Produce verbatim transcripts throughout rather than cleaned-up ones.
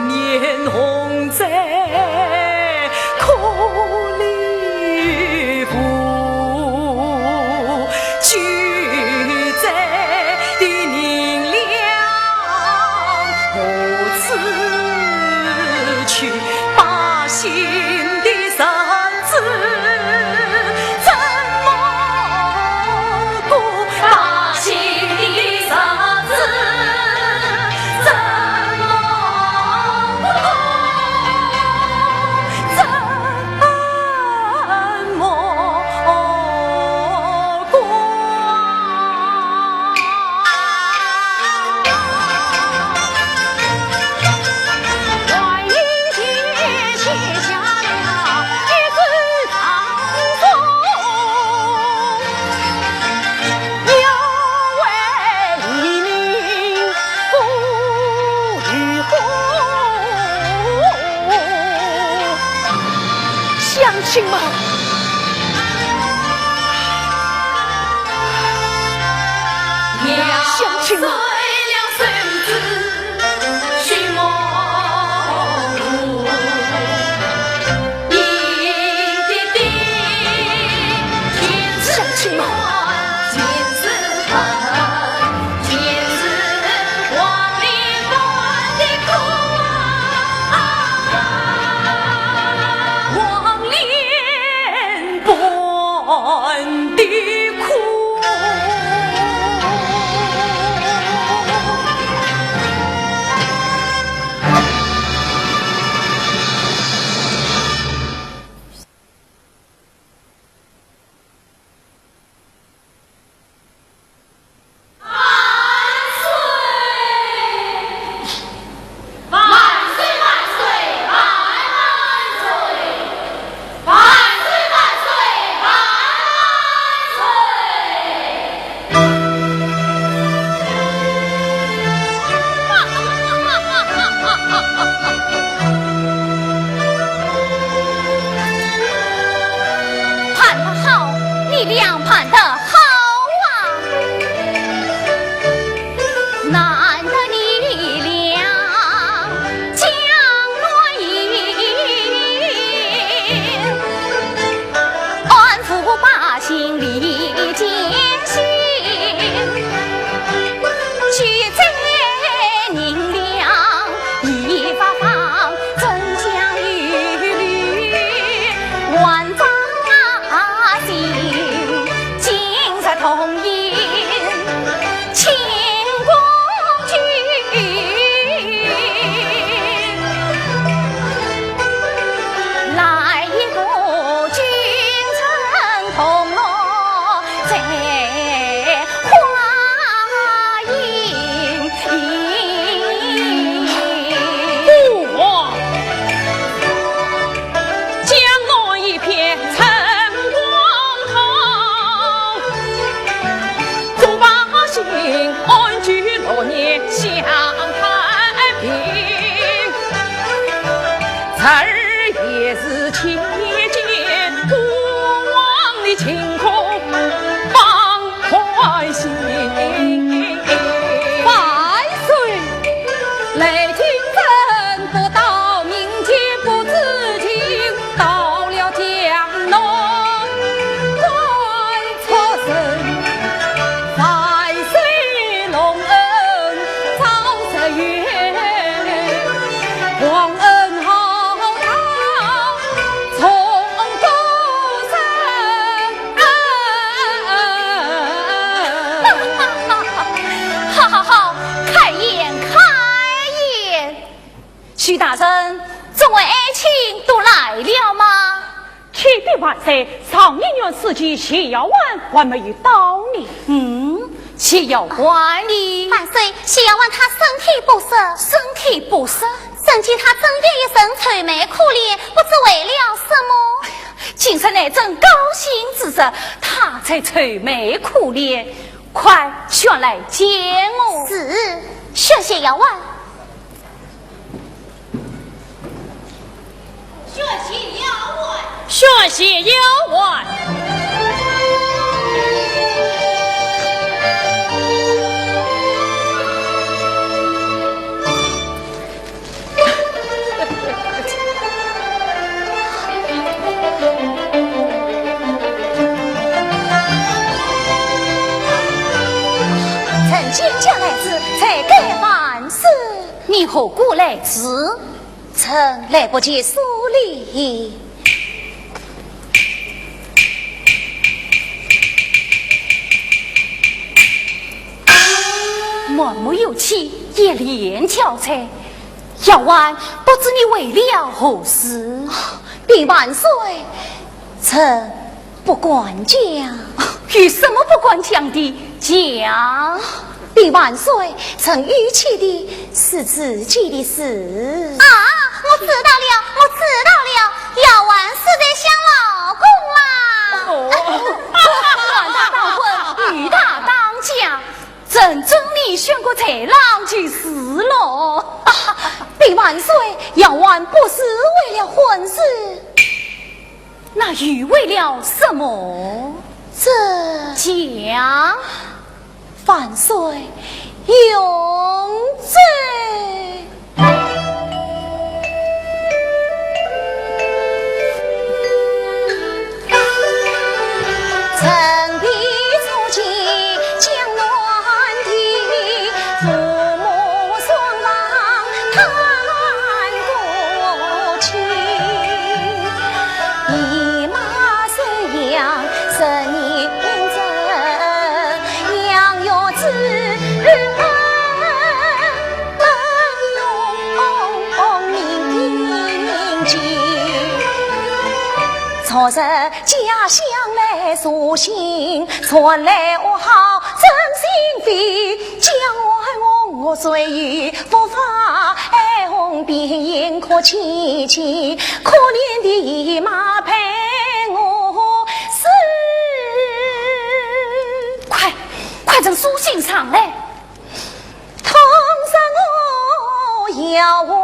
年红在苦里苦，举债的银两何处去？百姓的日子怎么过？百姓的日子怎么过？怎么过？乡亲们，乡亲们，乡亲们。好好好，开宴开宴。许大人，众位爱卿都来了吗？启禀万岁，上一院侍女谢耀婉还没有到呢。嗯，谢耀婉呢？万岁，谢耀婉她身体不适。身体不适？ 朕见她整夜一神愁眉苦脸，不知为了什么。今日乃朕高兴之日，她才愁眉苦脸，快宣来见我。是，宣谢耀婉。宣谢耀婉。宣谢耀婉。何故来迟？ 臣来不及梳理。满目油漆，一脸憔悴。姚欢，不知你为了何事？禀万岁，臣 不敢讲。有什么不敢讲的？讲。禀万岁，臣逾期的是自己的事。啊，我知道了，我知道了，姚欢是在想老公啦。哦，男大当婚，女大当嫁，朕准你选个才郎就是喽。禀万岁，姚欢不是为了婚事。 那又为了什么？这……讲。万岁，容罪。 昨日家乡来书信，传来噩耗真心悲，叫我我我谁也无法，哀鸿遍野哭戚戚，可怜的姨妈陪我死。快，快呈书信上来。 痛杀我姚欢，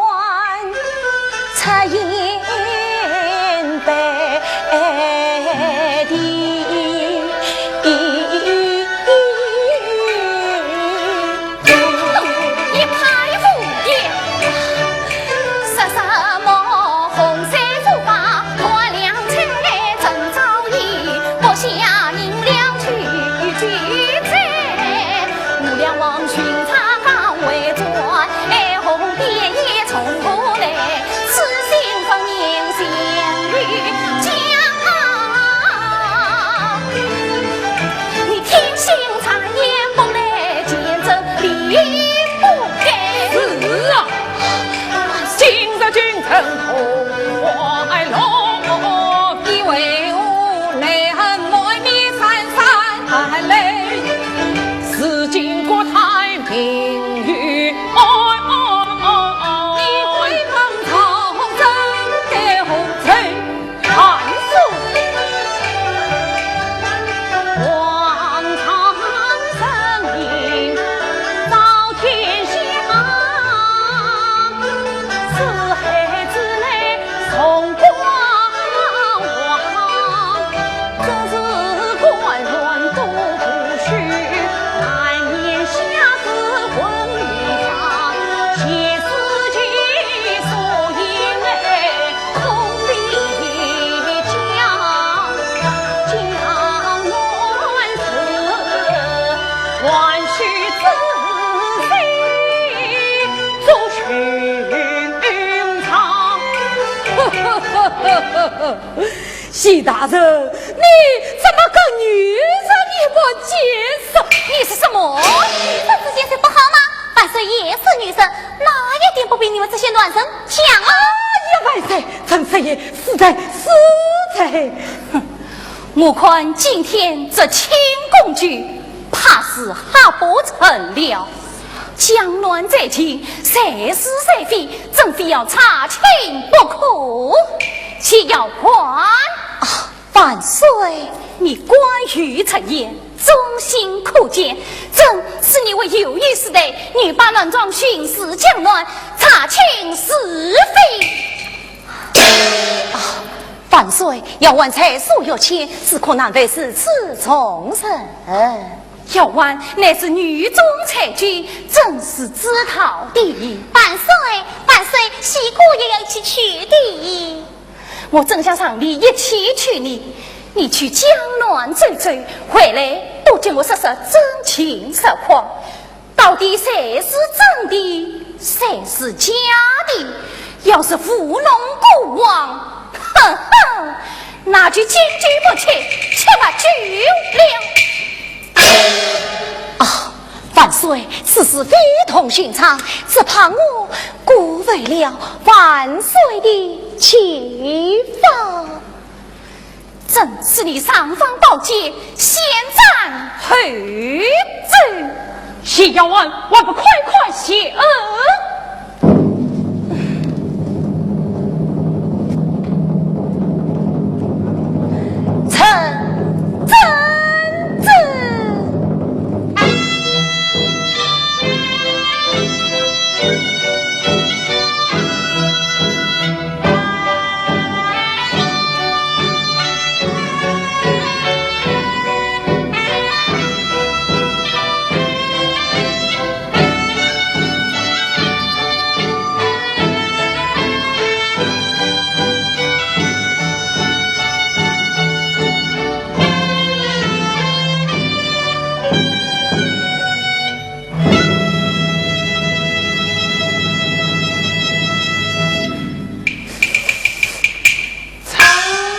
出言卑地。一派胡言，说什么红衫绿发，看两春来正朝阳，不下明了去去哉。 无聊望寻常讲回转，哀鸿遍野从何来？此心分明心里讲。你听信谗言不来见朕理不该。是啊，今日君臣同快乐，你为何泪痕满面潸潸泪？ 如今国泰民安，你为抗朝争得何罪？万岁！皇上圣明，昭天下，四海之内 崇光华，正是官员多不虚，难免下至昏迷方，前世其所以爱，可比江江南水，还须仔细 做寻常。徐大人，你怎么跟女人一般见识？你是什么？女人之间就不好吗？万岁也是女人，哪一点不比你们这些男人强啊？哎呀，万岁，臣实在，实在，实在。哼，我看今天这清宫剧怕是吓不成了。 江南在前，谁是谁非，朕非要查清不可。徐姚欢。啊，万岁！你敢于直言，忠心可见，朕是你为游鱼时代，你把乱状巡视江南，查清是非。啊，万岁，姚欢才疏学浅，怎可难为如此重任。 姚欢乃是女中才俊，朕是知道的。万岁，万岁，西姑也要一起去的。我正想让你一起去呢，你去江南走走，回来多给我说说真情实况，到底谁是真的，谁是假的？要是糊弄孤王，哼哼，那就经久不起，吃不消了。啊，万岁，此事非同寻常，只怕我辜负了万岁的期望。 朕赐你尚方宝剑，先斩后奏。谢丫鬟，还不快快谢恩？臣遵旨。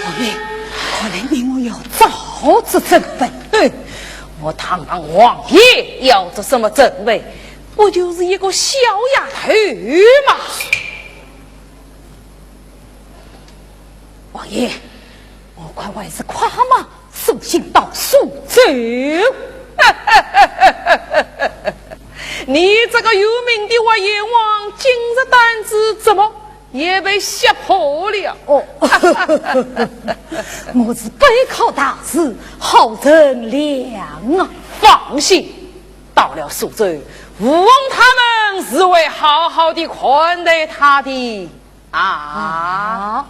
王爷，看来你我要早做准备。哼，我堂堂王爷要做什么准备？不就是一个小丫头吗？王爷，我看还是快马 送信到苏州。你这个有名的活阎王，今日胆子怎么也被吓破了？哦，我是背靠大树，好乘凉啊。放心，到了苏州，吴王他们是会好好地款待她的。 啊。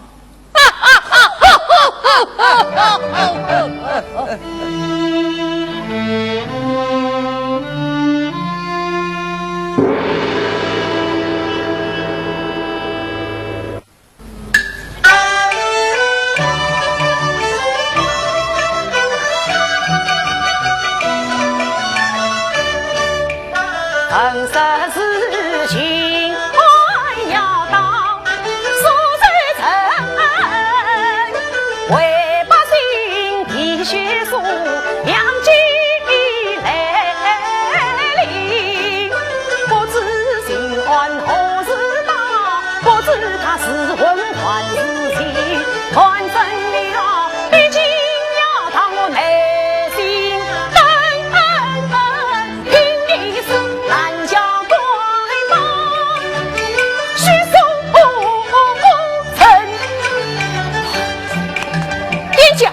殿下，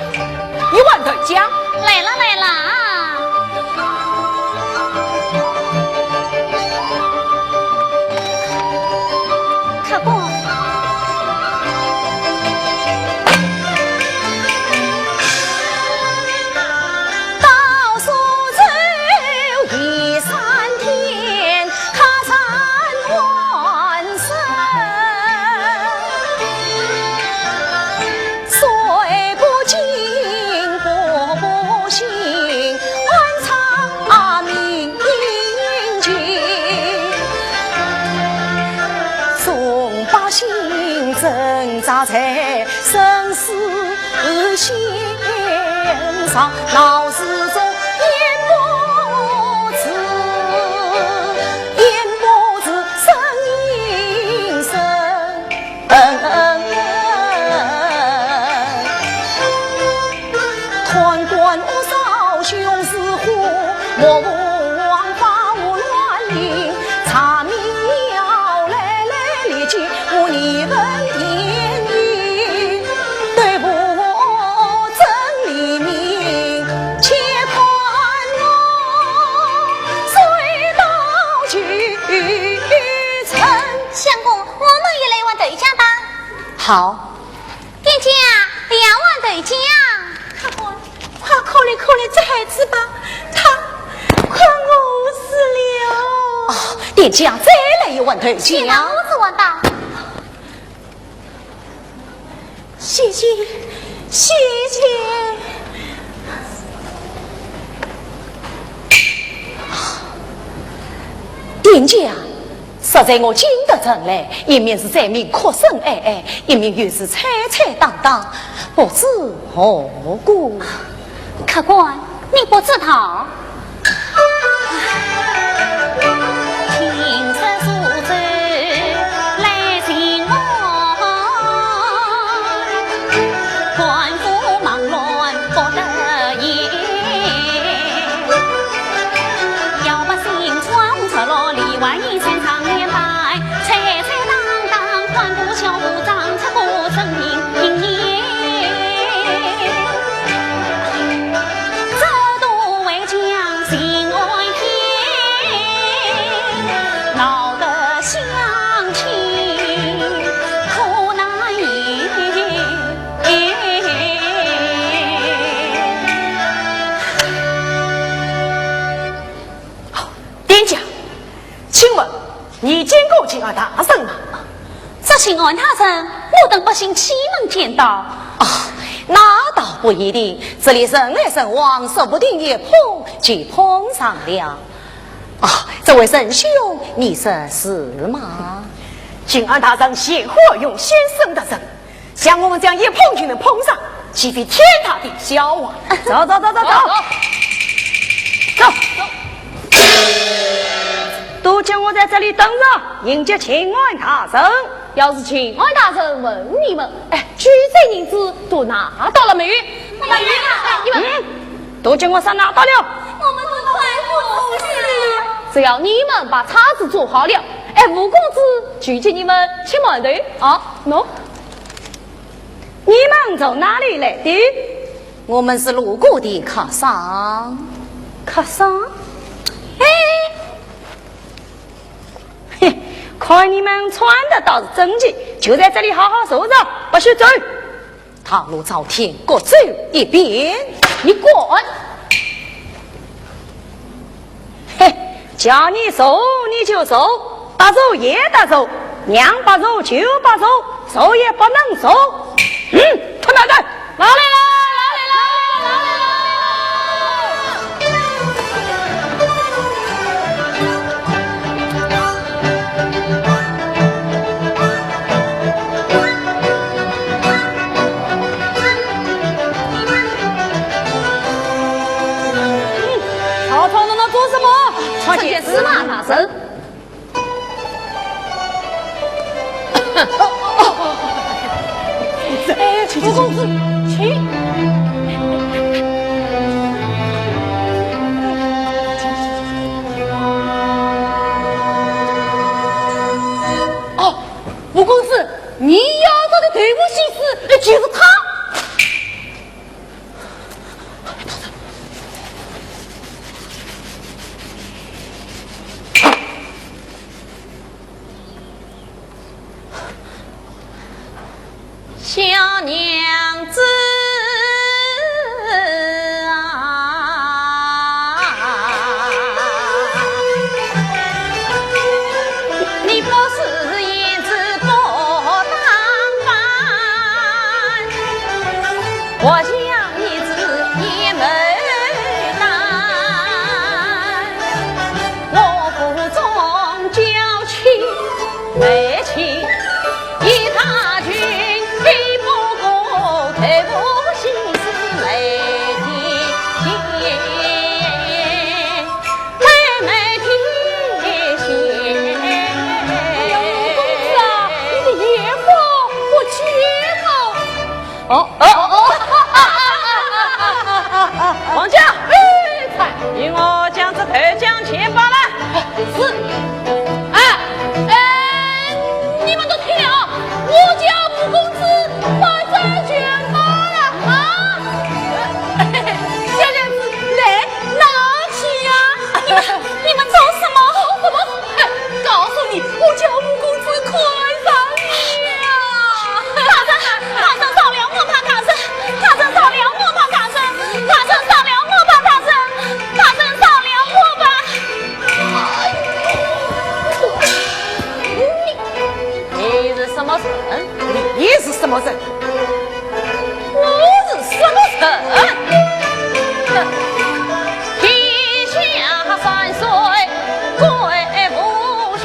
一碗豆浆。来了，来了。客官。 相公，我们也来一碗豆浆吧。好。 殿下，两碗豆浆。客官，快，快来，快来，这孩子吧，他快饿死了。啊，殿下，再来一碗豆浆。先让我这碗吧。谢谢，谢谢。殿下，这才我进得城来，一面是灾民哭声哀哀，一面又是猜猜打打，不知何故。客官，你不知道？店家，请问你见过巡按大人吗？这巡按大人，我等百姓岂能见到？啊，那倒不一定，这里人来人往，说不定一碰就碰上了。啊，这位仁兄，你说是吗？巡按大人是活用先生的人， 像我们这样一碰就能碰上，岂非天大的笑话？走走走走走，走，都叫我在这里等着，迎接巡按大人。要是巡按大人问你们，哎，举证银子都拿到了没有？没有。你们，嗯，都叫我上拿到了。我们都快活不下去了。只要你们把叉子做好了，哎，吴公子就请你们吃馒头啊，喏。 你们从哪里来的？我们是路过的客商。客商？哎，嘿，看你们穿的倒是整齐，就在这里好好坐着，不许走。道路朝天，各走一边。你滚！ 嘿，叫你走你就走，不走也得走，让不走就不走，走也不能走。嗯，他妈的！老李来了，老李来了，老李来了！ 吵吵闹闹做什么？参见司马大人。哎，吴公子，请。哦，吴公子，你要找的头部西施，就是他。 小娘子啊，你不是胭脂不打扮，我想你是一牡丹。我府中娇妻美妻 一大群，比不过头部西施美的仙，美美的仙。哎呀，吴公子啊，你的眼光不见哦。 哦，哦，哦，哦。王家，哎，给我将这头奖全包了。是。哎，哎，你们都听了啊，我家吴公子把这全包了啊。小娘子，来，拿去呀。你们，你们做什么？做什么？哎，告诉你，我家吴公子看上你呀。大人，大人饶了我吧，大人，大人饶了我吧，大人，大人饶了我吧，大人，大人饶了我吧。哎呦，你，你是什么人？你是什么人？我是什么人？天下山水归无寻，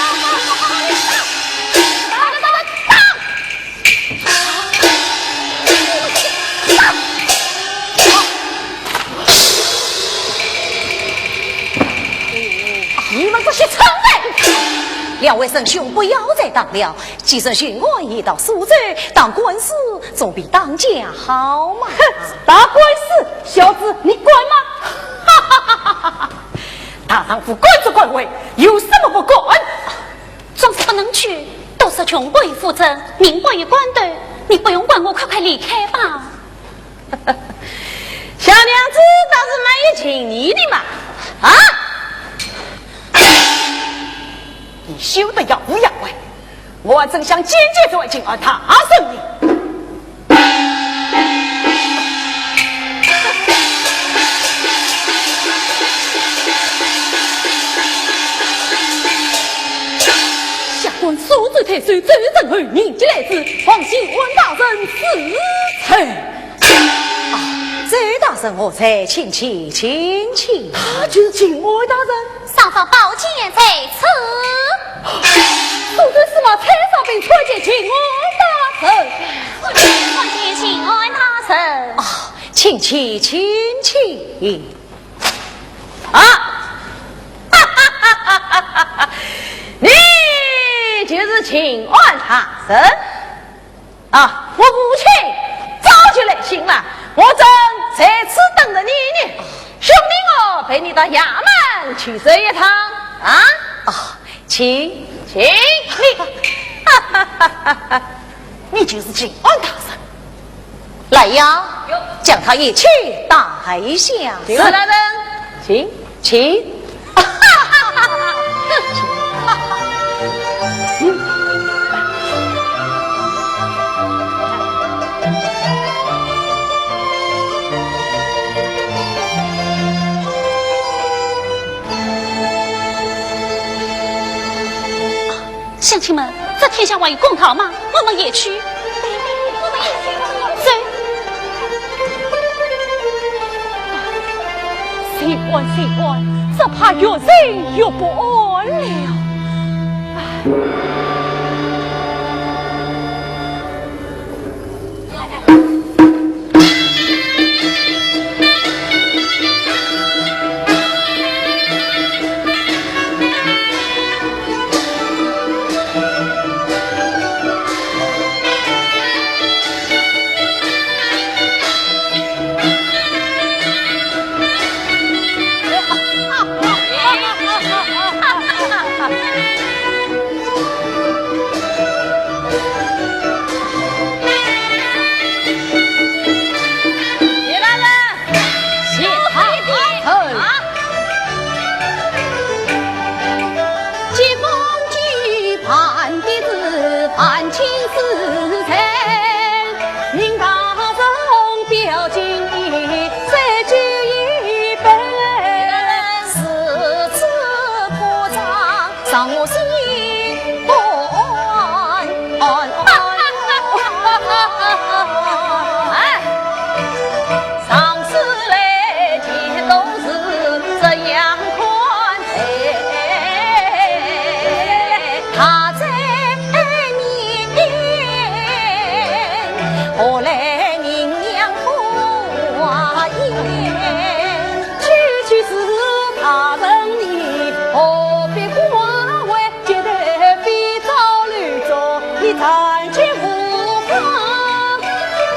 你们这些畜生！两位仁兄，不要再打了。既然巡按已到苏州，打官司总比打架好嘛。哼，打官司，小子，你敢吗？哈哈哈哈哈！大丈夫敢作敢为，有什么不敢？总是不能去，都是穷鬼附身，民不与官斗，你不用管我，快快离开吧。小娘子倒是蛮有情义的嘛，啊？你休得耀武扬威，我正想见见这位巡按大人呢。下官苏州太守周正侯，迎接来迟，望巡按大人恕罪。 啊，周大人何在？请起，请起。他就是巡按大人。上方宝剑在此。苏州司马蔡少宾参见巡按大人。参见巡按大人。啊，请起，请起。啊，哈哈哈哈哈哈！你就是巡按大人？ 啊，我父亲早就来信了，我正在此等着你呢。兄弟，我陪你到衙门去走一趟啊。啊，请，请你。哈哈哈哈哈！你就是巡按大人。来呀，将他一起带下。是，大人。请，请。 乡亲们，这天下还有公道吗？我们也去。走。谁管谁管，只怕越人越不安了。唉。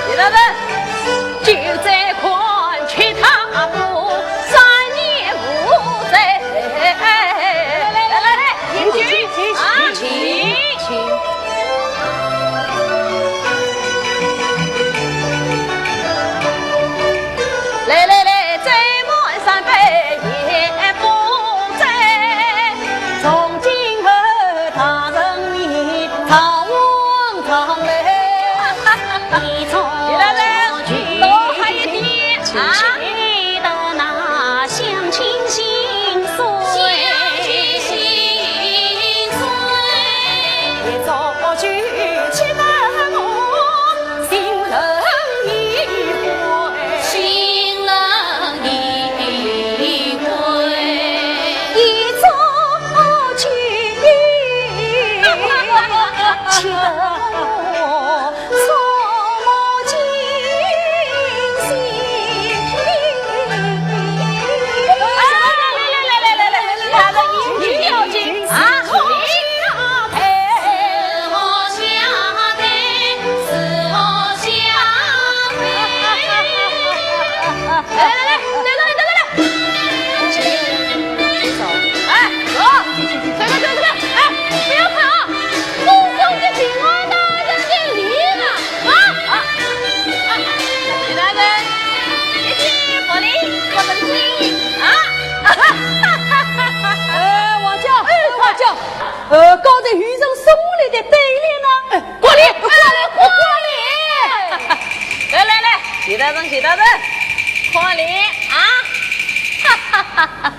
李大人，酒醉款曲踏步，三年无醉。来来来，请起，请起，啊，请，请。 来来来，斟满三杯也不醉，从今后大人你常往常来。李大人，多喝一点啊。呃，王家，哎，王家，呃，刚才有人送我来的对联呢。哎，快点，快点，快点！来来来，徐大人，徐大人，快点啊！哈哈哈哈！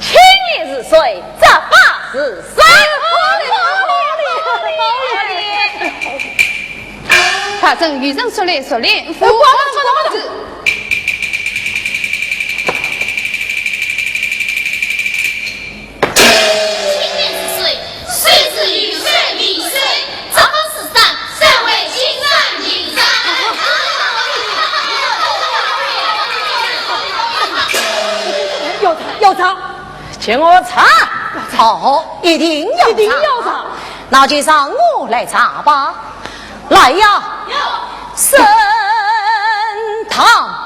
青莲似水，直发如山。好嘞，好嘞，好嘞。 大人有人送来，送来，福光之子。青莲似水，水似玉山明水，直发如山，山为金山银山。要查，要查。 请我查。好，一定要查。一定要查。那就让我来查吧。来呀，升堂。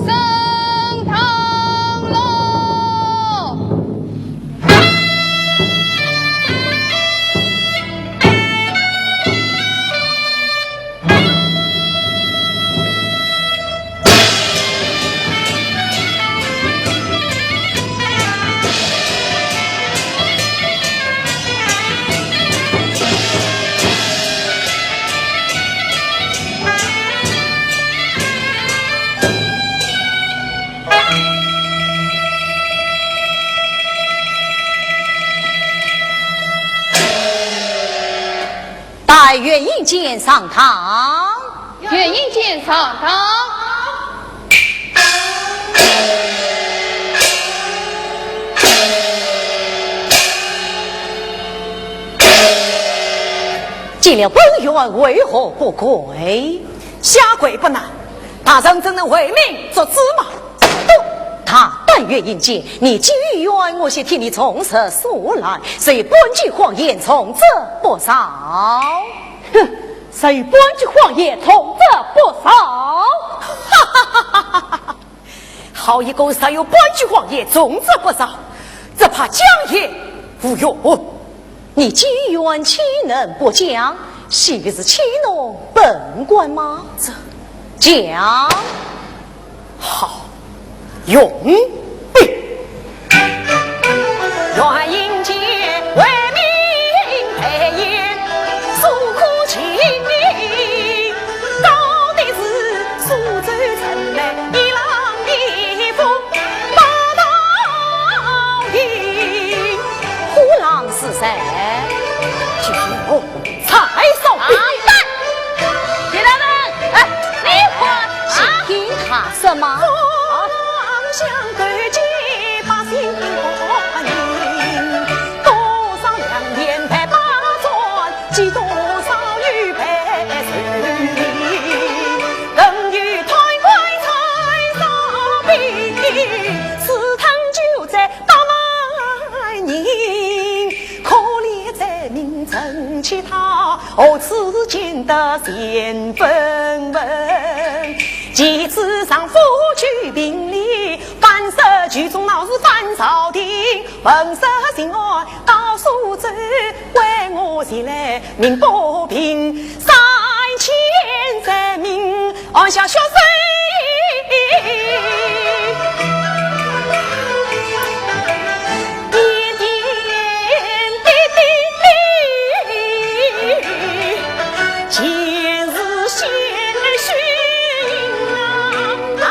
升堂喽！ 带阮英杰上堂。阮英杰上堂。 见了本院为何不跪？下跪不难，大人怎能为民作主嘛？都，大胆阮英杰，你既有冤，我且替你从实说来，谁搬起谎言，从这不饶。哼，谁搬起谎言，从这不饶。哈哈哈哈哈哈！ 好一个谁有搬起谎言，从这不饶，只怕讲也无用。你既有冤，岂能不讲？岂不是戏弄本官吗？这，讲。好，容禀。阮英杰为民代言，诉苦情。 到底是苏州城内一郎一夫，报道的。虎狼是谁？就是我蔡少宾。啊，徐大人，哎，你看，请听他说嘛。 其次丈夫举病理， 反受举重闹事反朝廷，文书信案告苏州，为我前来鸣不平，三千人民按下血水。点点滴滴，全是鲜血啊！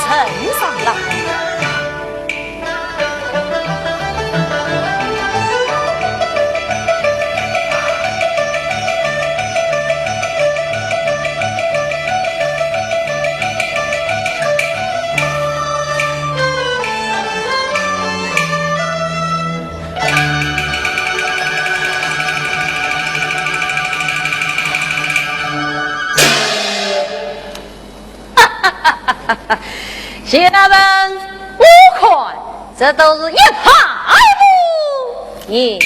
呈上了。 徐大人，我看这都是一派胡言。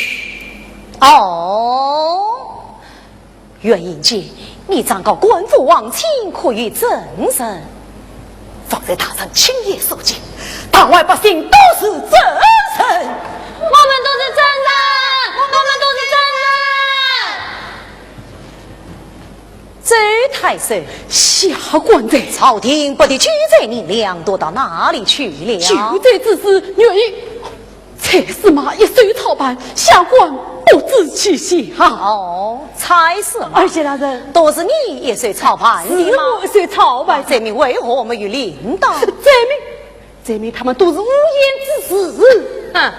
哦，阮英杰，你状告官府横侵，可有证人？放在大人亲眼所见，堂外百姓都是证人。我们都是证人，我们都是证人。周太守，下官在。朝廷拨的救灾银两都到哪里去了？救灾之事，原因 蔡司马一手操办，下官不知其详。哦，蔡司马。哎，谢大人。都是你一手操办的吗？是我一手操办。那这名为何没有领到？这名，这名他们都是乌烟之词。哼。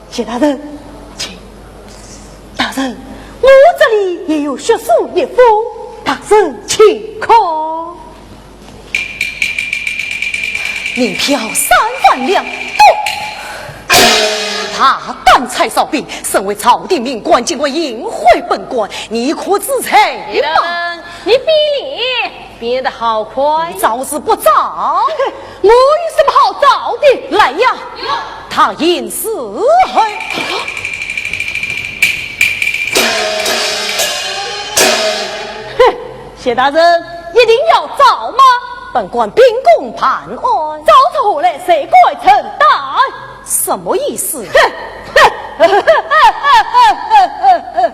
谢大人，请。大人，我这里也有血书一封，大人请看。 银票三万两。大胆蔡少宾，身为朝廷命官，竟敢行贿本官，你可知罪吗？你变脸变得好快。你招是不招？我有什么好招的？来呀，有。他饮是何？哼， 谢大人，一定要招吗？本官秉公办案。招出何来，谁敢承担？什么意思？哼，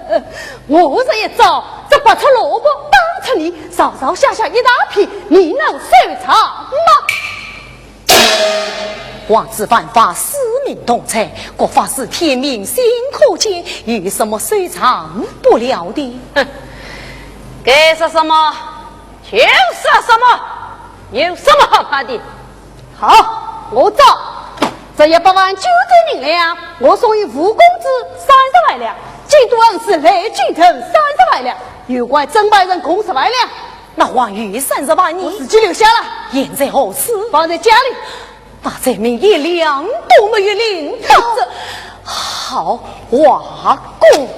哼，我这一招，这拔出萝卜当出泥，上上下下一大片，你能收场吗？ 王子犯法，使民同罪，国法是天，民心可鉴，有什么收场不了的？哼，该说什么就说什么，有什么好怕的？好，我招。这一百万救灾银两，我送与吴公子三十万两，京都恩师雷敬腾三十万两，有关偵办人共十万两。 那还有三十万呢？我自己留下了。现在何处？放在家里。那这名银两都没有领到。这，好，画供。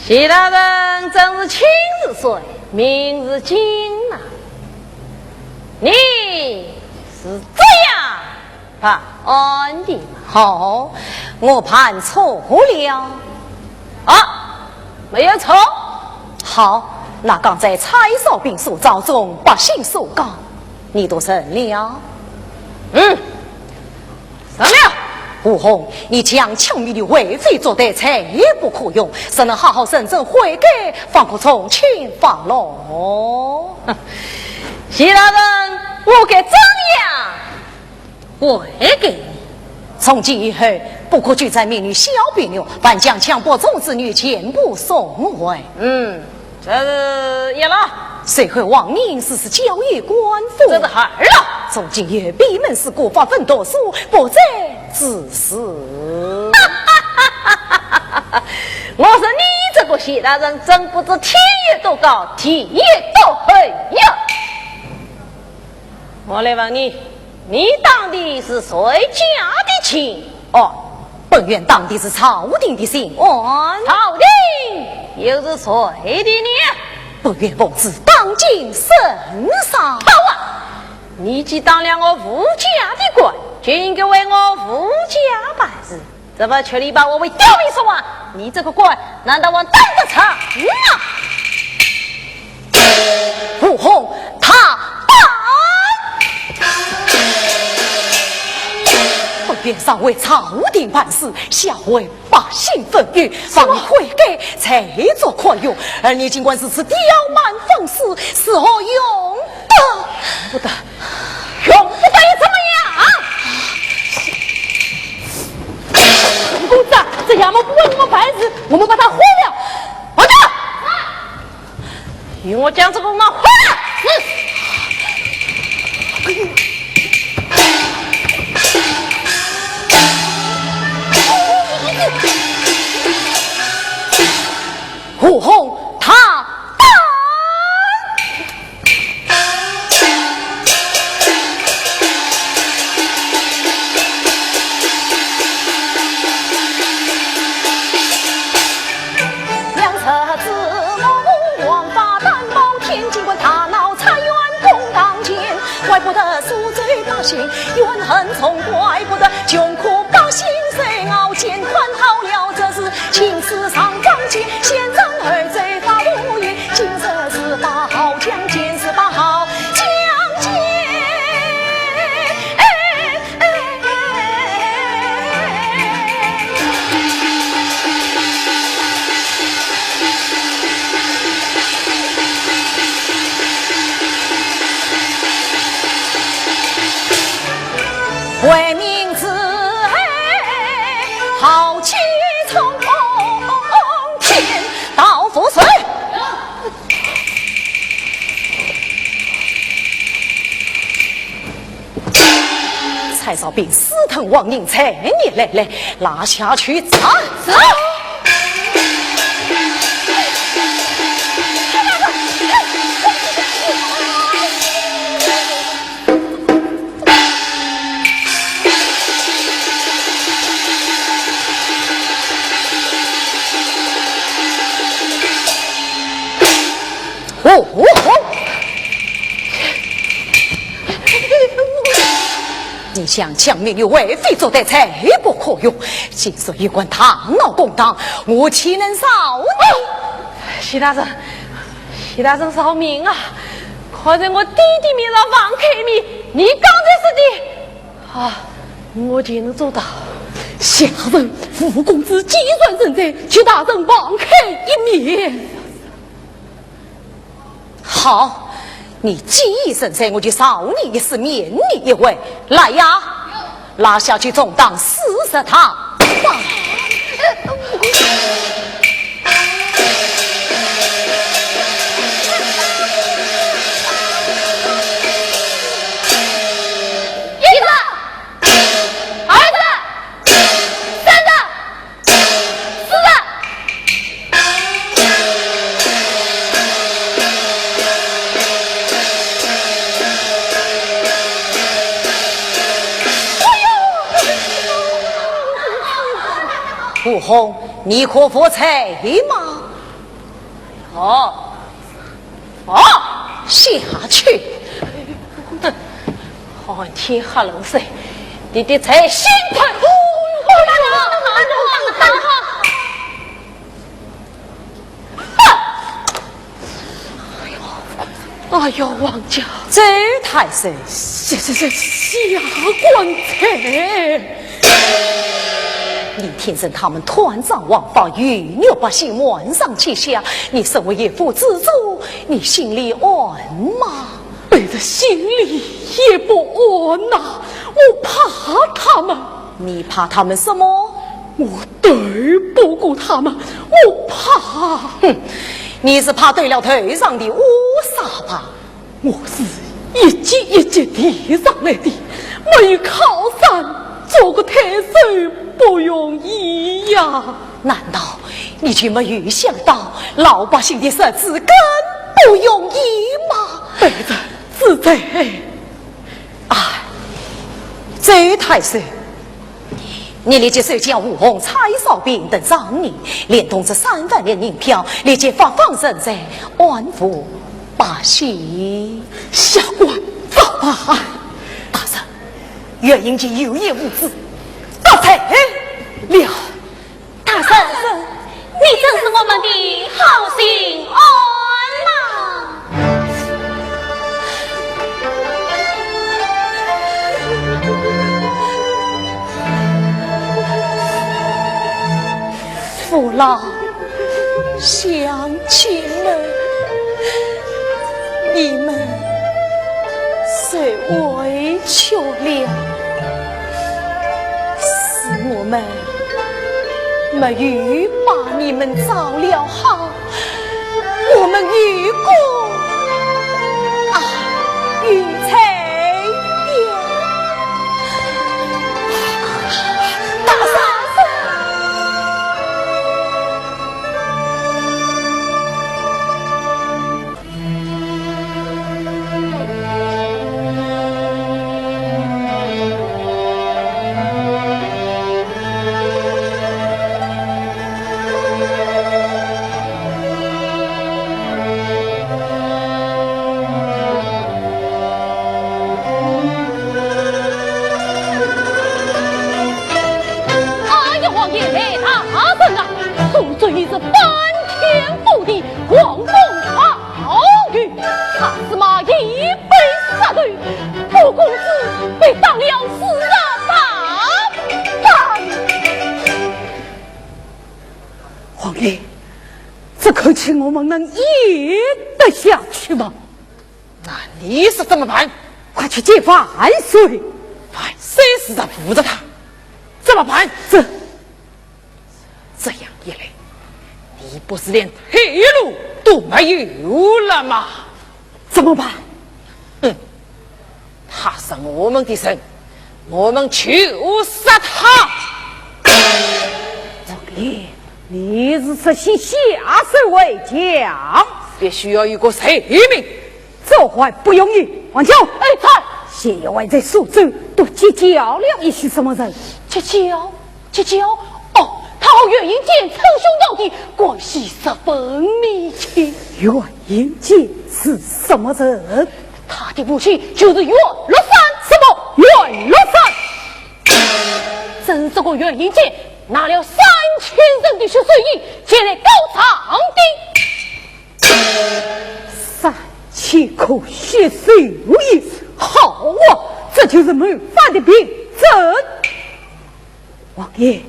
谢大人真是亲自说，名是金啊。 你是这样办案的吗？好，我办错了。啊，没有错。好，那刚才蔡少宾所招，众百姓所讲，你都认了？嗯， 认了。吴宏，你强抢民女，为非作歹，罪不可容，只能好好认真悔改，方可从轻发落。谢大人，我该怎样悔改呢？从今以后，不可救灾民女、小便女，凡将强迫种植女，全部送回。嗯， 这是一了。随后王英是交与官府。这是二了。从今以后，闭门思过，发奋读书，不再自私。我说你这个谢大人，真不知天有多高，地有多厚呀！我来问你，你当的是谁家的亲？ 哦，本院当的是朝廷的巡按。朝廷又是谁的呢？本院奉旨当今圣上。好啊，你既当了我吴家的官，就应该为我吴家办事，怎么却来把我为刁民所玩？你这个官，难道还当得成吗？ 吴宏，大胆！本院上为朝廷办事，下为百姓分忧，望你悔改，才做宽容。而你尽管如此刁蛮放肆，是何用的？不得，用不得又怎么样？吴公子啊，这丫头不为我们办事，我们把她换了。好的。 与我将这个闹混蛋！是。吴宏，大胆！怪不得苏州百姓怨恨重，怪不得穷苦百姓受熬煎。看好了这是青史上章节，先斩后奏发无疑。今日是八号将奸，是八号将奸。为民之后，豪气冲天，刀斧谁？ 蔡少宾私吞王银，才也来来，拉下去斩！斩！哦，哦，哦。你想将命与为非作对，罪不可容，竟说有关大闹公堂，我岂能饶你？徐大人，徐大人饶命啊！看在我爹爹面上网开一面，你刚才说的，啊，我就能做到。下人吴公子既然认罪，求大人网开一面。 好，你既然认罪，我就饶你一死，免你一回。来呀，拉下去重打四十大板。一个，二个，三个， 是的。吴红，你可服罪吗？哦， 哦，下去！哼，寒天黑露水，你的罪先判！哦，大人，大人，大人！哎呦，哎呦，王家！周太守，下，下，下，下官罪。 你听说他们断章枉法，凌辱百姓，瞒上欺下，你身为一府之主，你心里安吗？卑职心里也不安呐，我怕他们。你怕他们什么？我斗不过他们，我怕。哼，你是怕斗了头上的乌纱吧？ 我是一级一级提上来的，没有靠山，做个太守不容易呀。难道你就没有想到老百姓的日子更不容易吗？卑职知罪。哎，周太守， 你立即收将吴红、蔡少宾等上你，连同这三万两银票，立即发放赈灾，安抚百姓。下官照办。大人，袁英杰有眼无珠，得罪了。大人，你真是我们的好心肝呐！ 父老乡亲们，你们受委屈了，是我们没有把你们照料好。 我们有功啊，有罪呀！大人！请我们能咽得下去吗？那你是怎么办？快去见万岁。万岁是在扶着他，怎么办？这，这样一来，你不是连退路都没有了吗？怎么办？哼，他是我们的人，我们就杀他。王爷，你是说先下手为强？必须要有个罪名。这还不容易，王兄。哎，在。谢员外在苏州都结交了一些什么人？结交？结交？哦，他和袁英杰称兄道弟，关系十分密切。袁英杰是什么人？他的父亲就是袁乐山。什么？袁乐山？正是这个袁英杰拿了三千人的血水银，前来告状的。三千颗血水银，好啊，这就是谋反的凭证。王爷，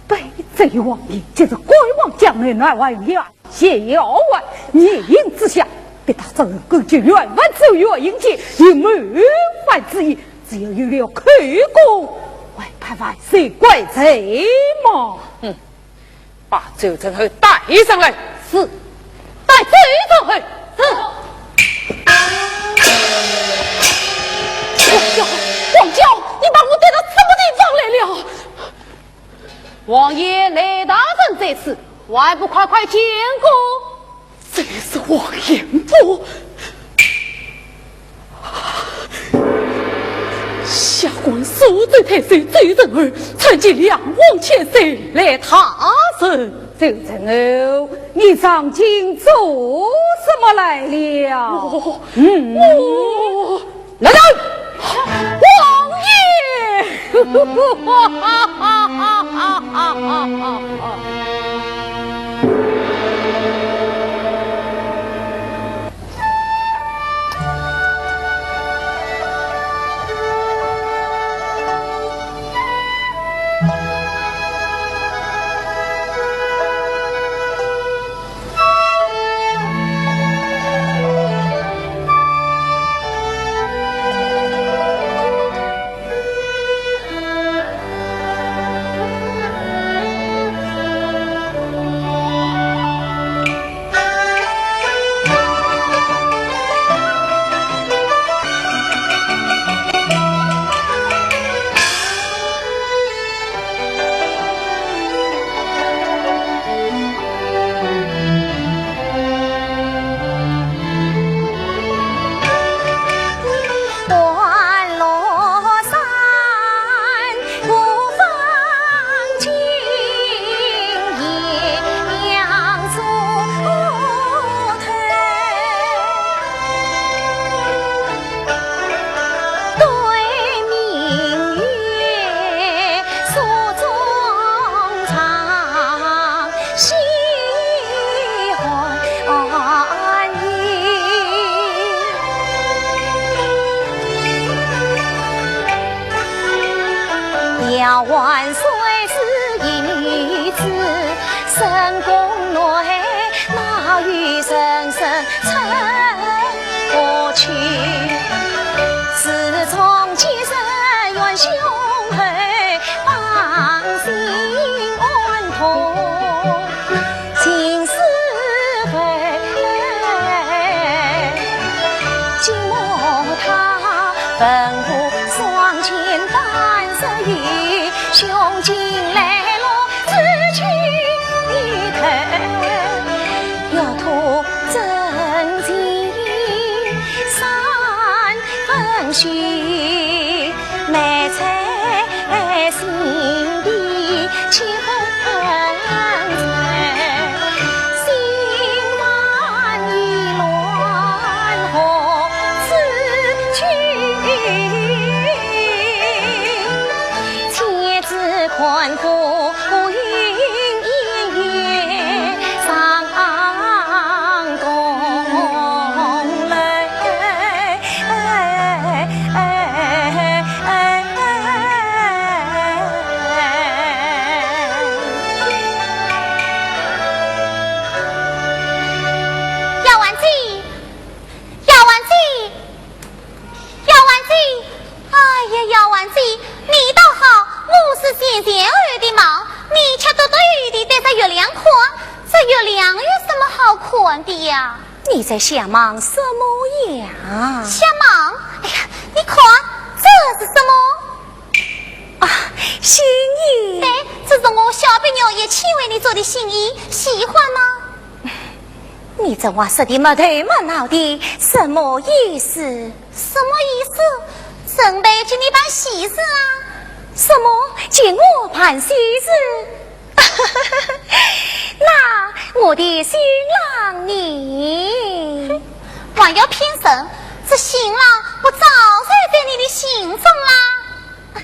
卑职与王爷就是观望江南南外有谢员外，一应之下，必打这人根据袁文周、袁英杰有谋反之意，只要有了口供，还怕万岁怪罪吗？嗯，把周成厚带上来。是。带周成厚。是。王兄，王兄，你把我带到什么地方来了？王爷雷大人在此，还不快快见过？这是王爷不？下官苏州太守周成厚，参见梁王千岁。雷大人。周成厚，你上京做什么来了？哦，嗯。哦。 来人！王爷！月亮有什么好看的呀？你在瞎忙什么呀？瞎忙？哎呀，你看，这是什么？啊，新衣。对，这是我小别扭也亲为你做的新衣，喜欢吗？你这话说的没头没脑的，什么意思？什么意思？准备给你办喜事啊。什么？给我办喜事？那我的新郎呢？还要骗人，这新郎不早就在你的心中啦。哎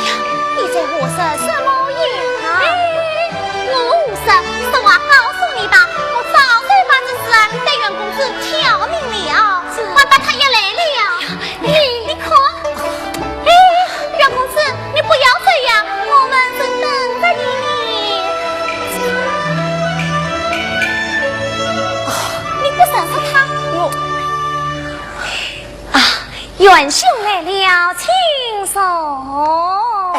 呀，你在胡说什么呀？哎，我胡说，实话告诉你吧，我早就把这事啊对袁公子挑明了，是。还把他约来了。你，你看，哎，袁公子，你不要走呀，我们正等着你呢。你不认识他？我，啊，袁兄来了，请坐。哎。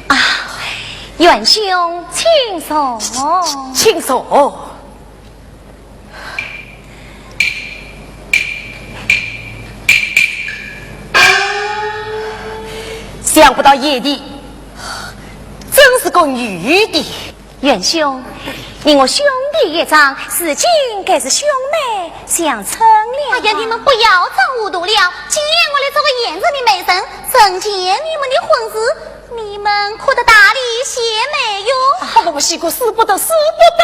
啊，袁兄，请坐。请坐。 想不到贤弟真是个女的。袁兄，你我兄弟一场，如今该是兄妹相称了。哎呀，你们不要装糊涂了。今夜我来做个现成的媒人，成全你们的婚事，你们可得大礼些没有？啊，不不不，西姑，使不得，使不得。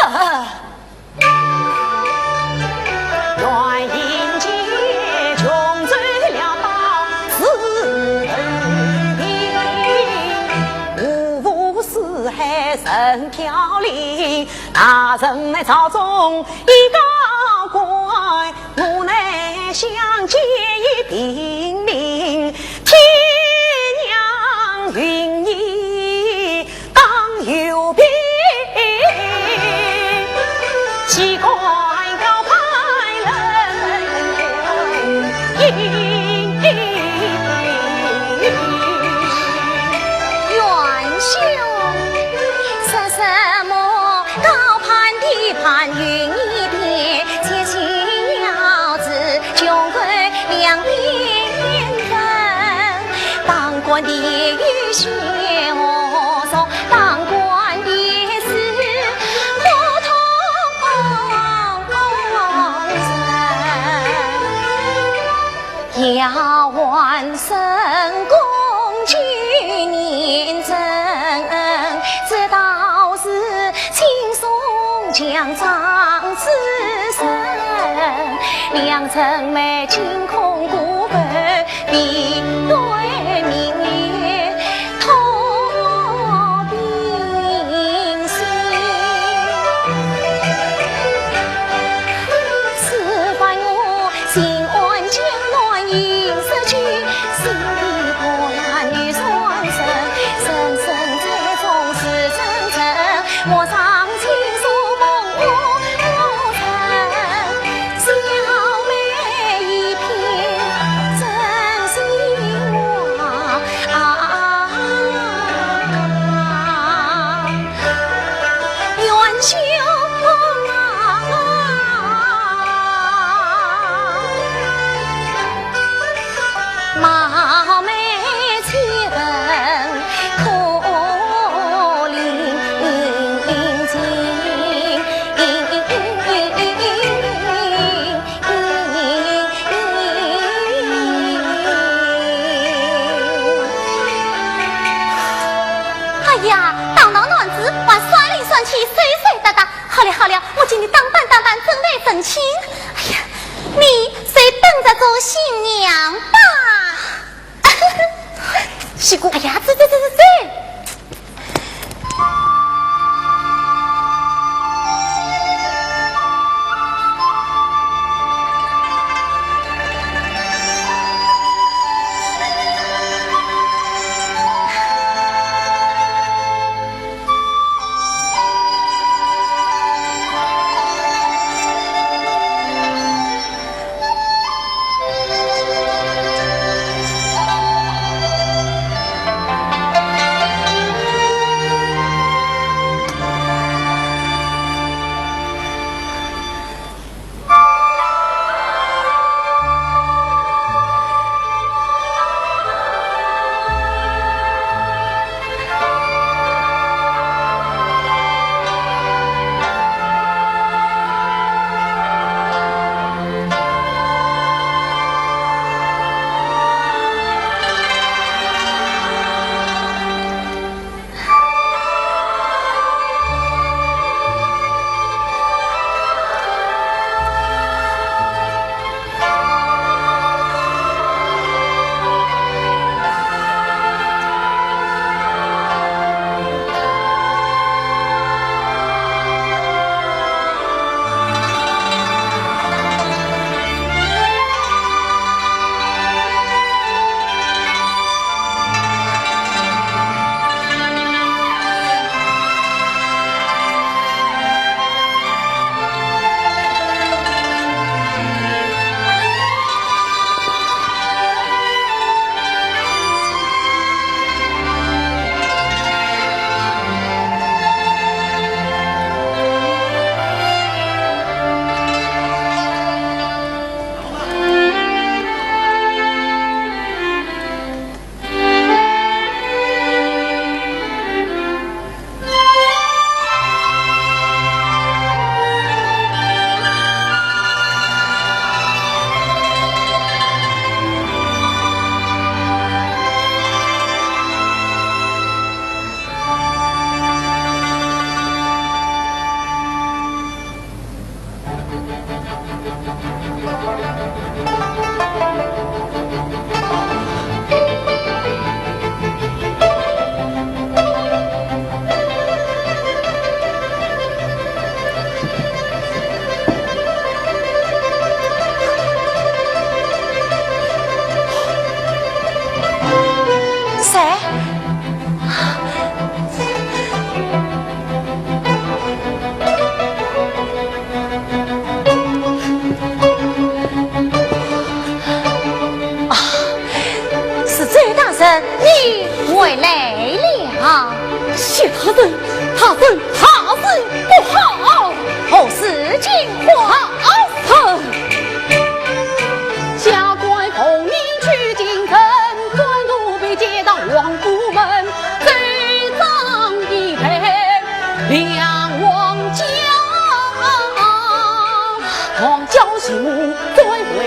好了好了，我替你打扮打扮，准备成亲。哎呀，你就等着做新娘吧。西瓜。哎呀，走走走走走。谁？啊，是周大人，你回来了。谢大人，大人，大事不好！何事惊慌？好事！下官奉命去京城，官渡被接到王府门，奏章一派亮王家，王家姓母最为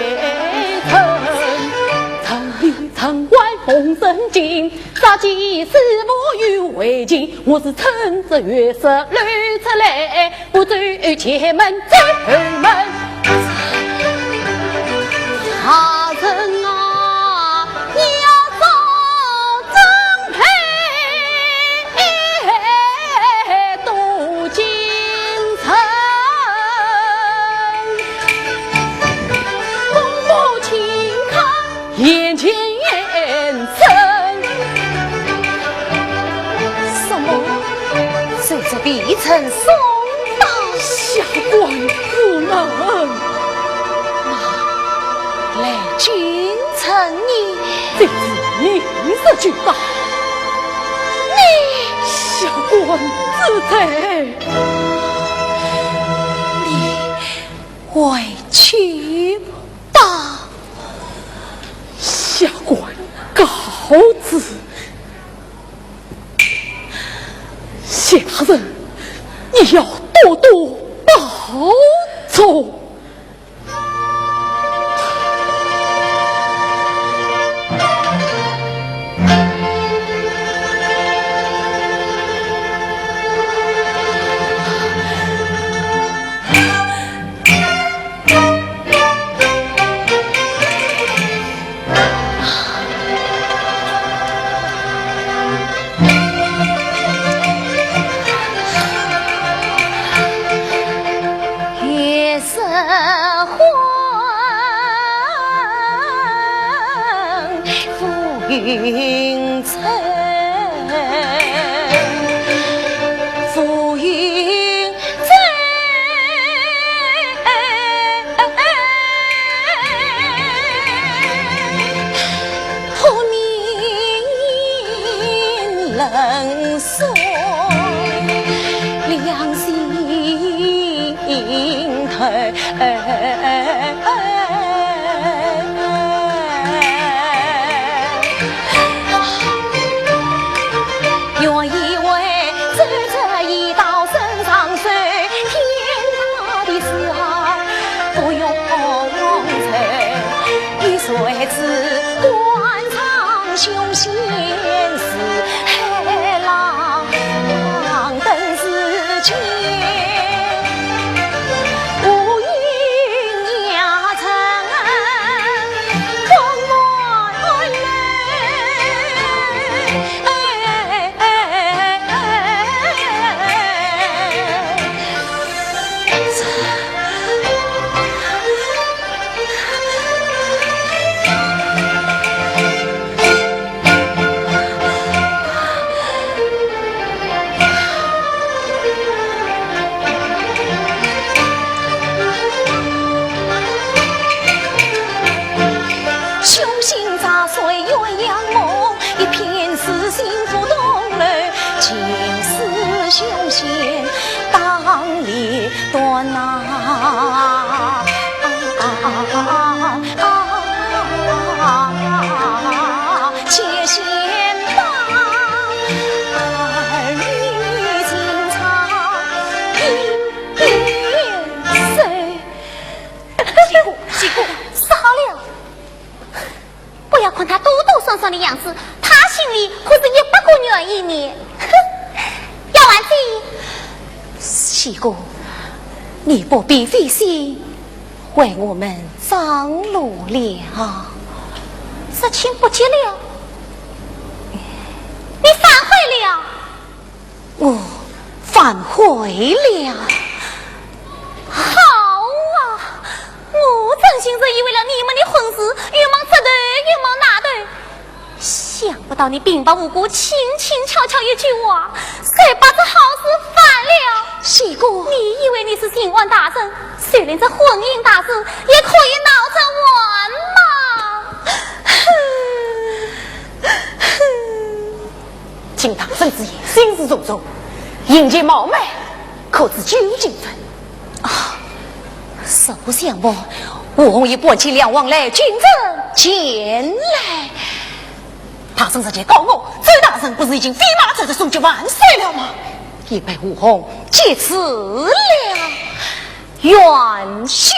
臣，臣里臣外奉圣经，杀鸡师父与为妻，我是趁着月色溜出来， 不走前门走后门。大人啊，你要早准备，渡京城。公母请看。 眼前人。什么？谁在帝城送到？下官无能。那来京城呢？这是你说去吧。你……下官知罪。你回去吧。 下官告辞。谢大人，你要多多保重。云在，浮云在，扑面冷水两心头。 原以为走这一道圣上山，天大的事啊，不用愁。你谁知断肠凶险是海浪等时间。 无影也成风乱来。凶星炸碎鸳鸯梦，一片痴心浮东楼，尽是凶险当裂 断呐，且先把儿女情长一边收。西姑，西姑，说好了。 不要看他多多酸酸的样子，他心里可是一百个愿意呢。哼，丫鬟姐。西姑，你不必费心，为我们张罗了。这情不结了，你反悔了？ 我反悔了。好啊，我真心是以为了你们的婚事，又忙这头又忙那头，想不到你平白无故轻轻巧巧一句话，就把这好事反了。西姑，你以为你是巡按大人，就连这婚姻大事也可以闹着玩吗？哼，哼。 请大人之言，心事重重，人前冒昧，可知究竟真？啊，实不相瞒，我已搬起梁王来京城前来。大人日前告我，周大人不是已经飞马走着送去万岁了吗？一拜武功，即此了。 元兄。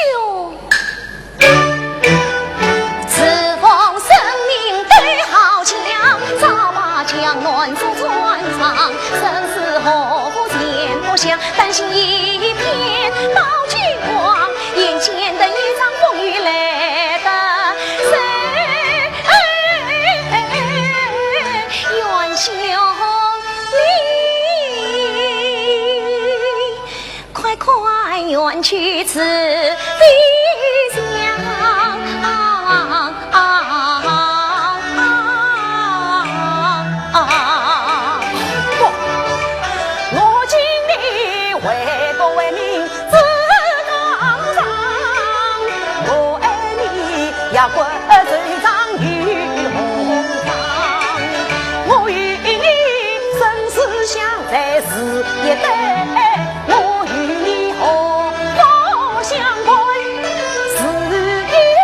自奉圣命对豪强，早把江南作战场，生死祸福全不想，担心一片报君王，眼前的一场风雨来得急。元兄你 快快远去此地乡。不，我敬你为国为民志刚强，我爱你也关周章与红章，我与你生死相随是一对。 我与你何福相关？是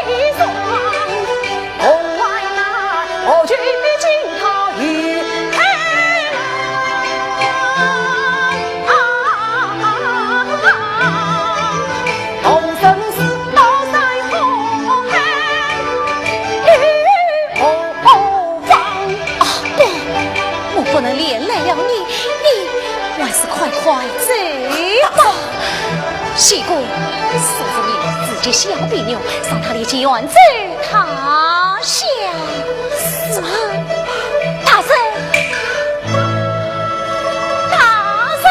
一双红颜呐，何须惊涛与海浪？同生死，刀山火海，与我 啊，不，我不能连累了你，你还是快快走吧。西姑，叔父你自己想别扭，让他立即远走他乡。是。大人，大人。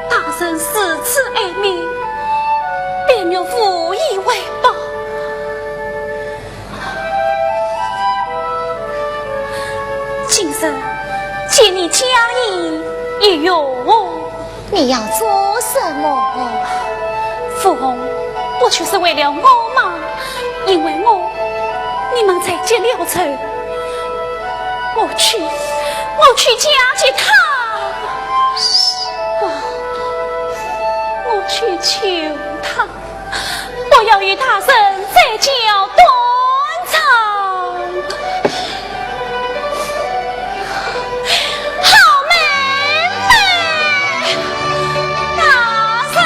大人如此爱民，便愿无以为报。哎呦，你要做什么？夫人，我就是为了我妈，因为我，你们在结了仇，我去，我去嫁给他。我，我去求他。 我要与大人再交断肠。好妹妹，大人。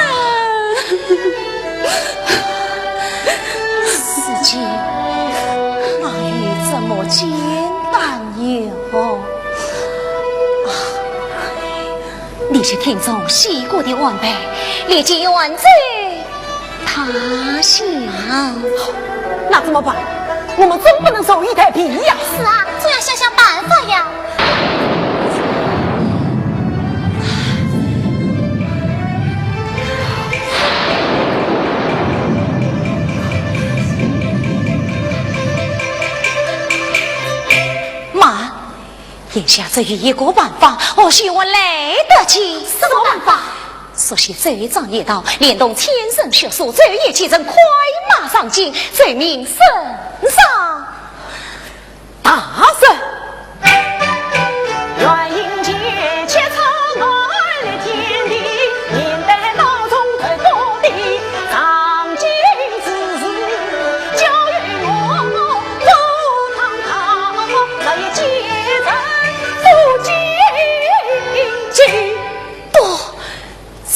事情哪有这么简单哟？啊，你去听从西姑的安排，立即远走 他乡。那怎么办？我们总不能坐以待毙呀！是啊，总要想想办法呀。慢，眼下只有一个办法，或许还来得及。什么办法？ 速写奏章一道，连同千仞血书，奏一气成，快马上京，奏明圣上大人。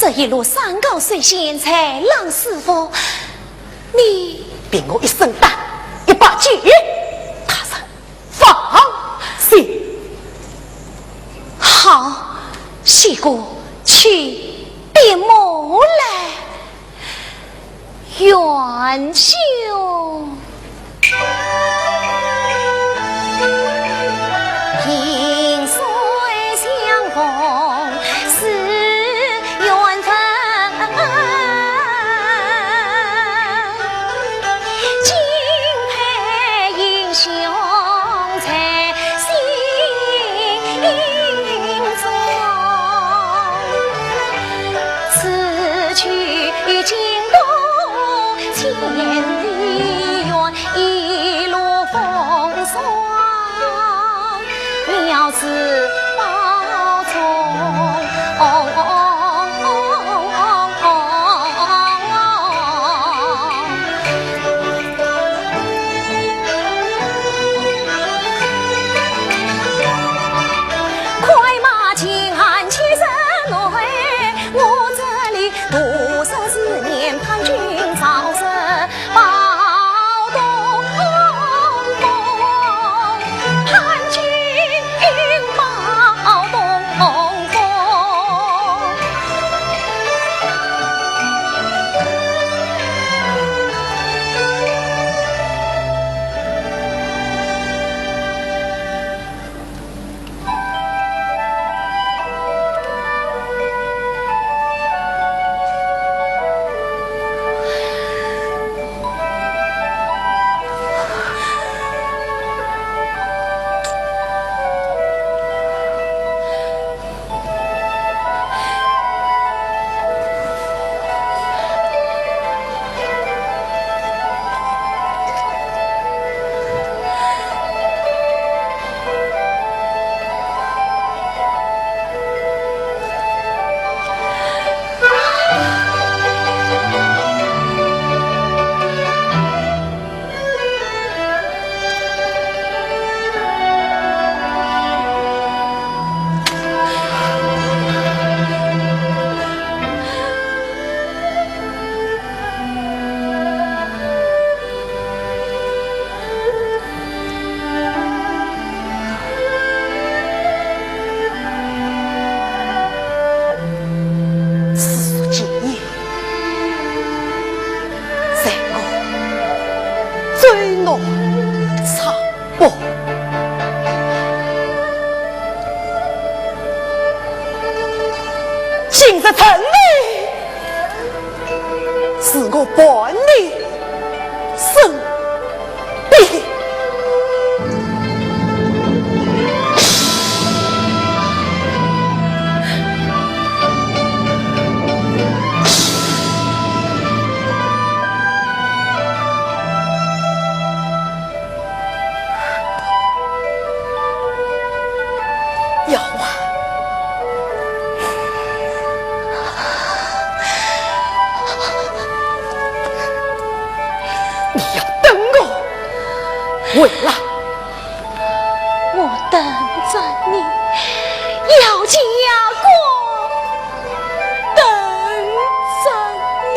这一路山高水险，豺狼四伏，你……凭我一身胆，一把剑，大人放心。好，西姑，去，闭目来。 元凶。萍水相逢是缘分，敬佩英雄在心中。 此去经途千里远，一路风霜，妙思宝钟。快马金鞍千人马，我这里独守思念，伴君朝思宝东风，伴君宝东风。 此所见也， 在我，罪恶差不。今日成你，是我伴你身边。回来。我等着你，姚家公，等着你。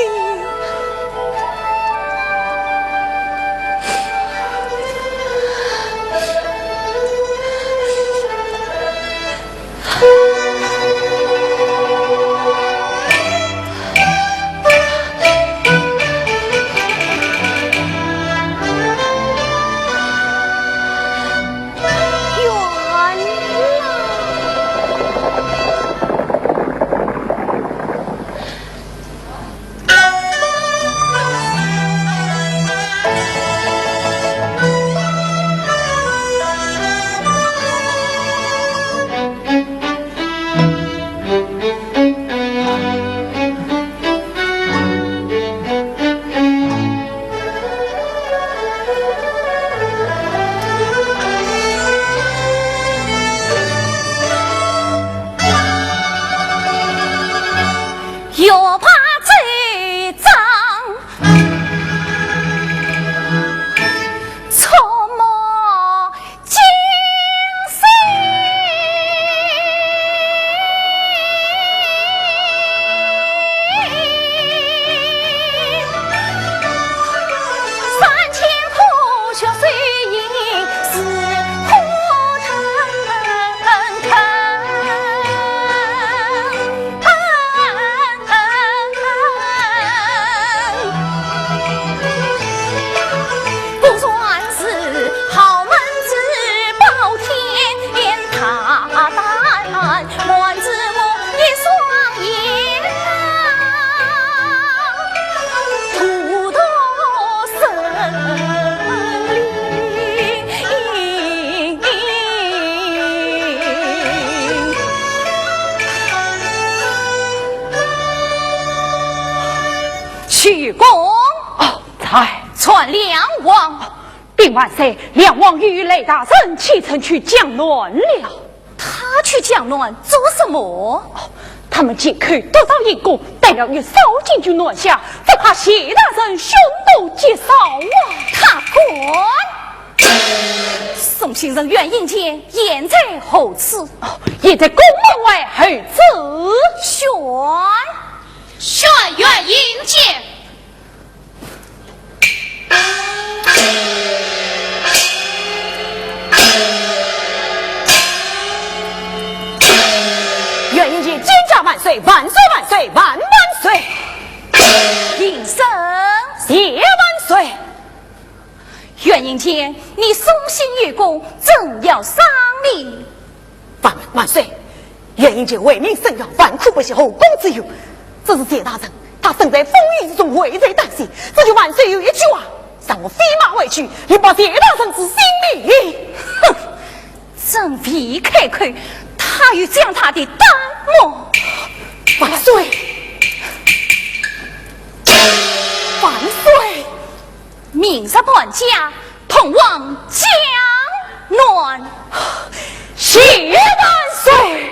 相公。哦，在。传梁王。禀万岁，梁王与雷大人启程去江南了。他去江南做什么？哦，他们借口得到行宫，带了一少禁军南下，只怕谢大人凶多吉少啊。他敢！送信人袁英杰现在何处？哦，也在宫门外候旨。宣。宣袁英杰。袁英杰见驾万岁，万岁，万岁，万万岁！平身。谢万岁。 袁英杰，你送信有功，怎要赏你？万万岁！袁英杰为民伸冤，万苦不惜后宫之忧，只是谢大人他身在风雨之中，危在旦夕，只求万岁有一句话，让我飞马回去，以报谢大人之心意。哼，真未开口，他又将他的胆么？万岁！万岁！ 明日搬驾，同往江南。谢万岁！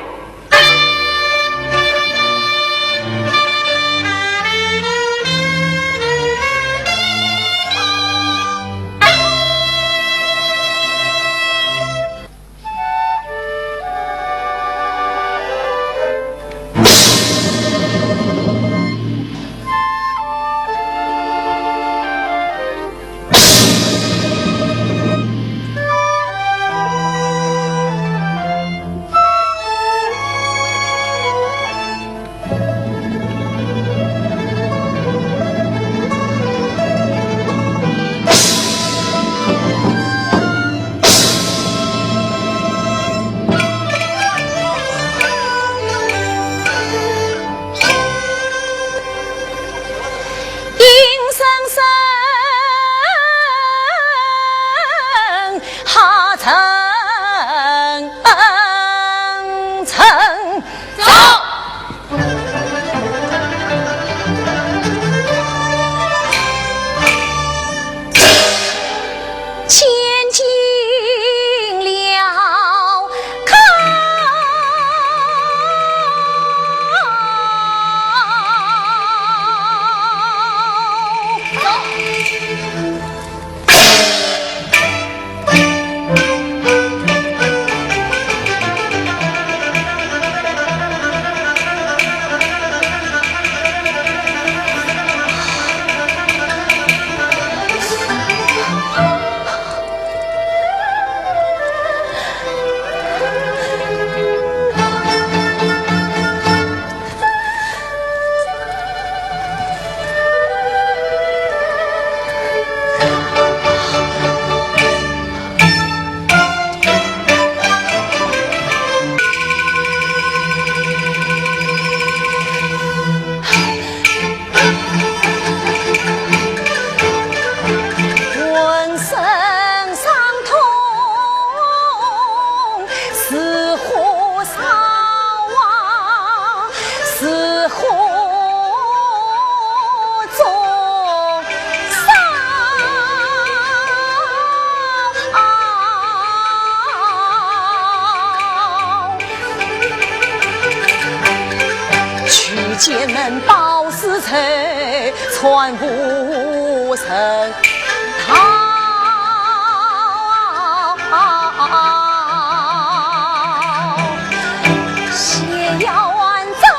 走。剑门报私仇，全无人道。谢要万丈。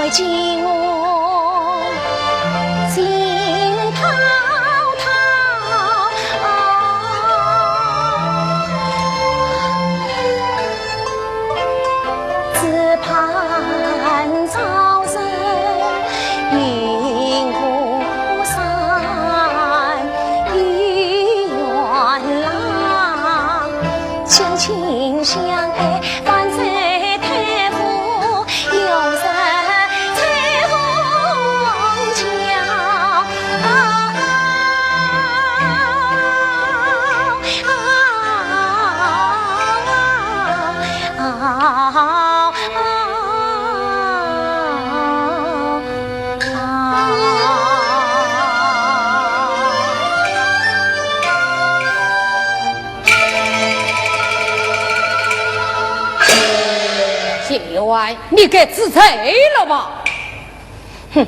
见我心滔滔，只盼早日云和山，与元郎相亲相爱。 谢员外，你该知罪了吧？哼，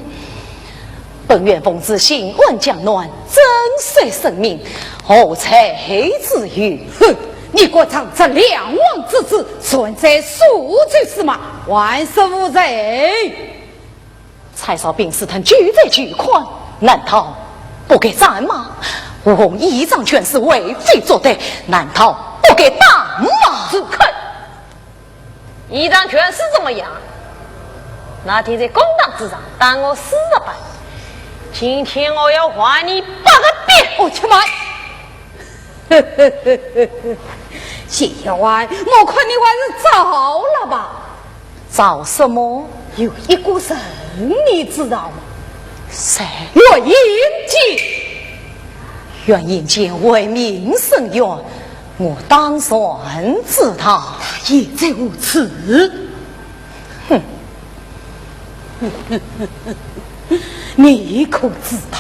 本院奉旨巡按江南，珍惜生命，何罪之有？哼，你个仗着梁王之子，全在苏州司马，还说无罪？ 柴烧饼是他救罪救款，难道不该斩吗？吴红倚仗权势为非作歹，难道不该打吗？住口！倚仗权势怎么样？那天在公堂之上打我四十板，今天我要还你八个遍！哦，且慢！ 谢员外，我看你还是招了吧。招什么？有一个人你知道吗？谁？阮英杰。阮英杰为民伸冤，我当然知道。他也在何处？ 哼，你可知道，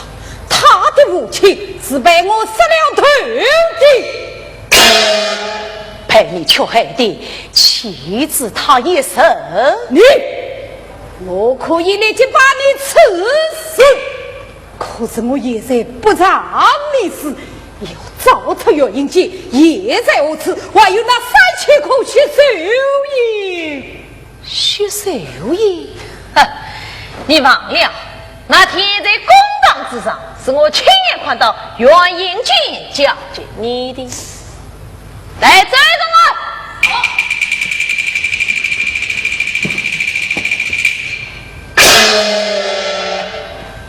他的父亲是被我杀了头的。被你却害的，岂止他一人？你，我可以立即把你处死。 可是我现在不让你死，要找出阮英杰现在何处，还有那三千颗血手印。血手印？哼，你忘了，那天在公堂之上，是我亲眼看到阮英杰交给你的。 来，周正安！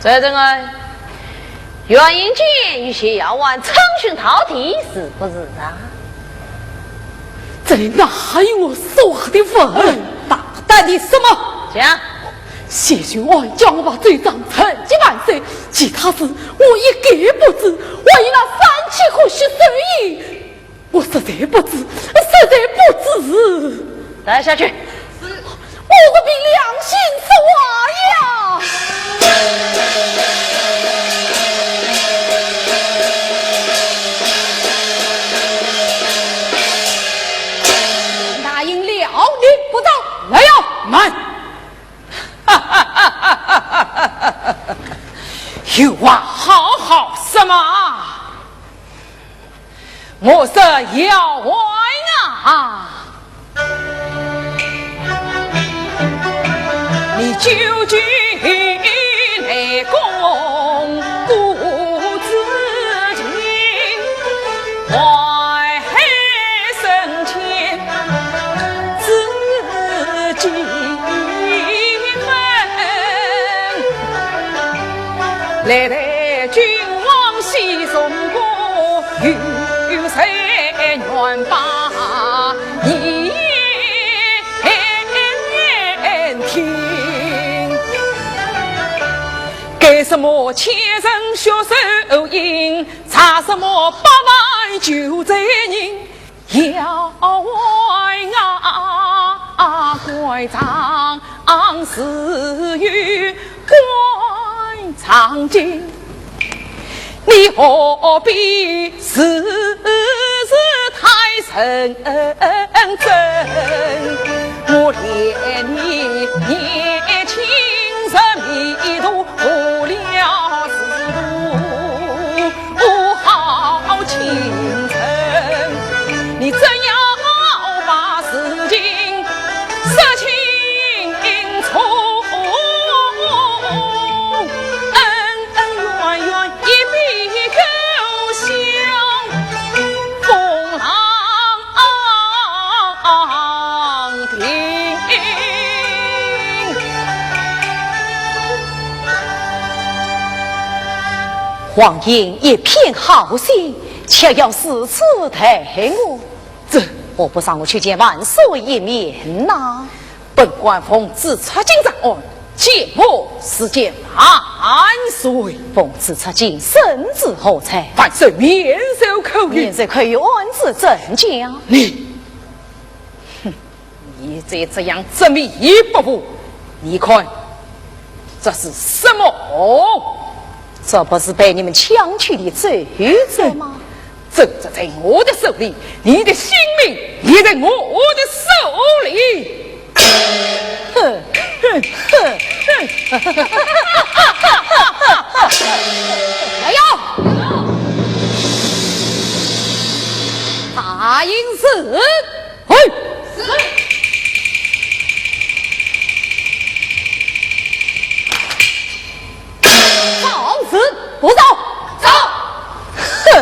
周正安，阮英杰与谢员外称兄道弟，是不是啊？这里哪有我说话的份？大胆的什么？讲。谢员外叫我把周正安成吉万岁，其他事我一概不知，还有那三千颗血手印， 我实在不知，实在不知。带下去。我可凭良心说话呀。答应了，你不招。来呀，慢。有话好好说嘛。 我说员外啊，你究竟来供我之情，淮海升迁之计分。 来代君王喜送官，有谁愿把你言听？该什么千人血手印，查什么百万救罪人？ 员外啊，关张自有关张经，你何必事事太认真？我怜你年轻人迷途，误了仕途好青春，你怎样把事情说清楚？王爷一片好心，却要如此待我。这，何不让我去见万岁一面呐？本官奉旨出京查案，见我是见万岁。奉旨出京，圣旨何在？万岁免受扣押。免受扣押，案子怎讲？你，哼， 你再这样执迷不悟，你看，这是什么？这不是被你们抢去的奏折吗？奏折在我的手里，你的性命也在我的手里。哼，哼，哼，哼。哎呦！答应是。 嘿！是。放肆不招！招！哼！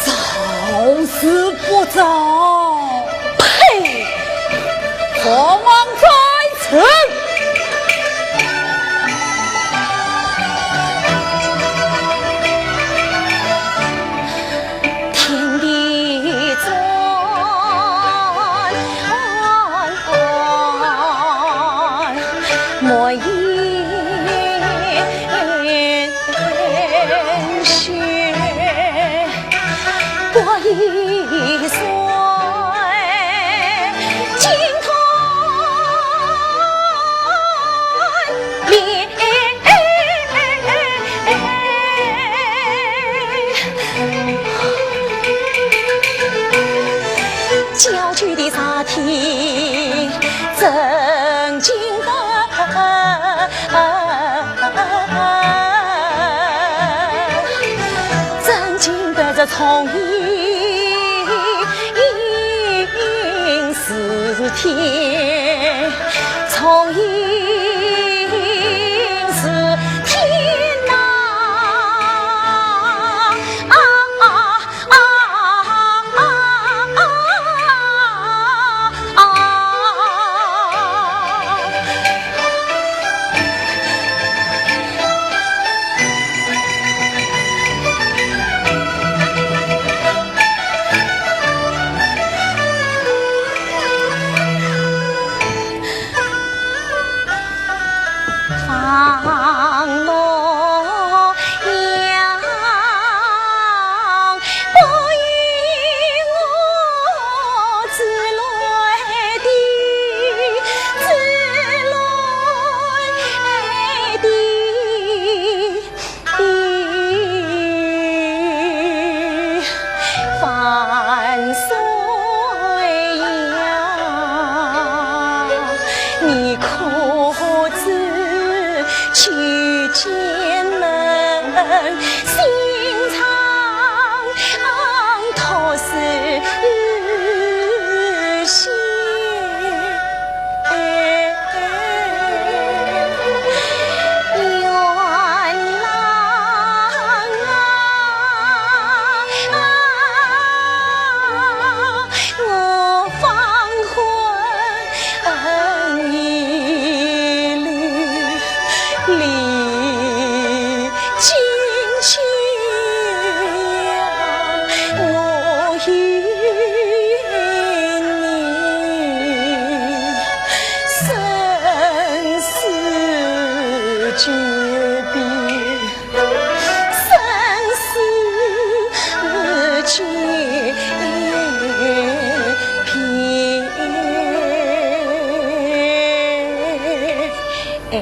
招是不招？呸！皇王在此！ 天地转，莫言休，不言说，今天 焦距的沙体真经得，真经得这重音是天。 重音是天呐，啊啊啊啊啊啊！ 放洛阳，不与我之类的，之类的。 万岁呀，你可知去阡门，心肠托谁？有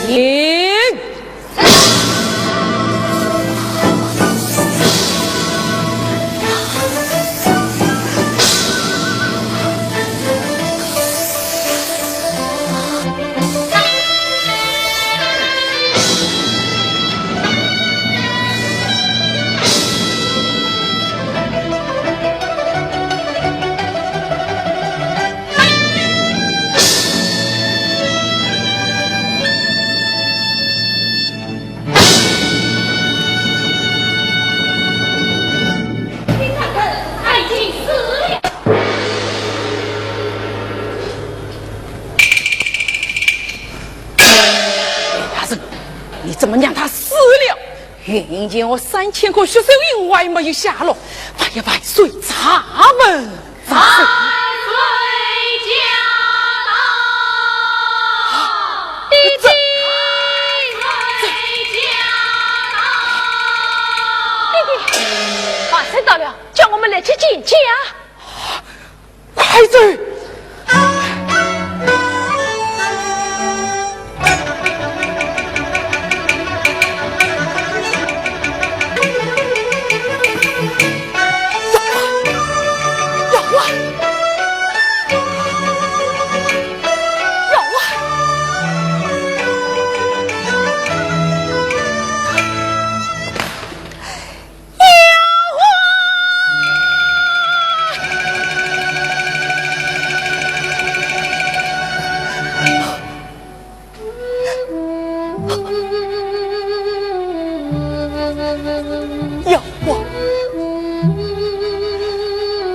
请。 大人，你怎么让他死了？云云见我三千颗血手印，我还没有下落，万一万岁查问。 万岁驾到！爹爹！万岁驾到！爹爹，万岁到了，叫我们来去见驾。快走！ 妖王，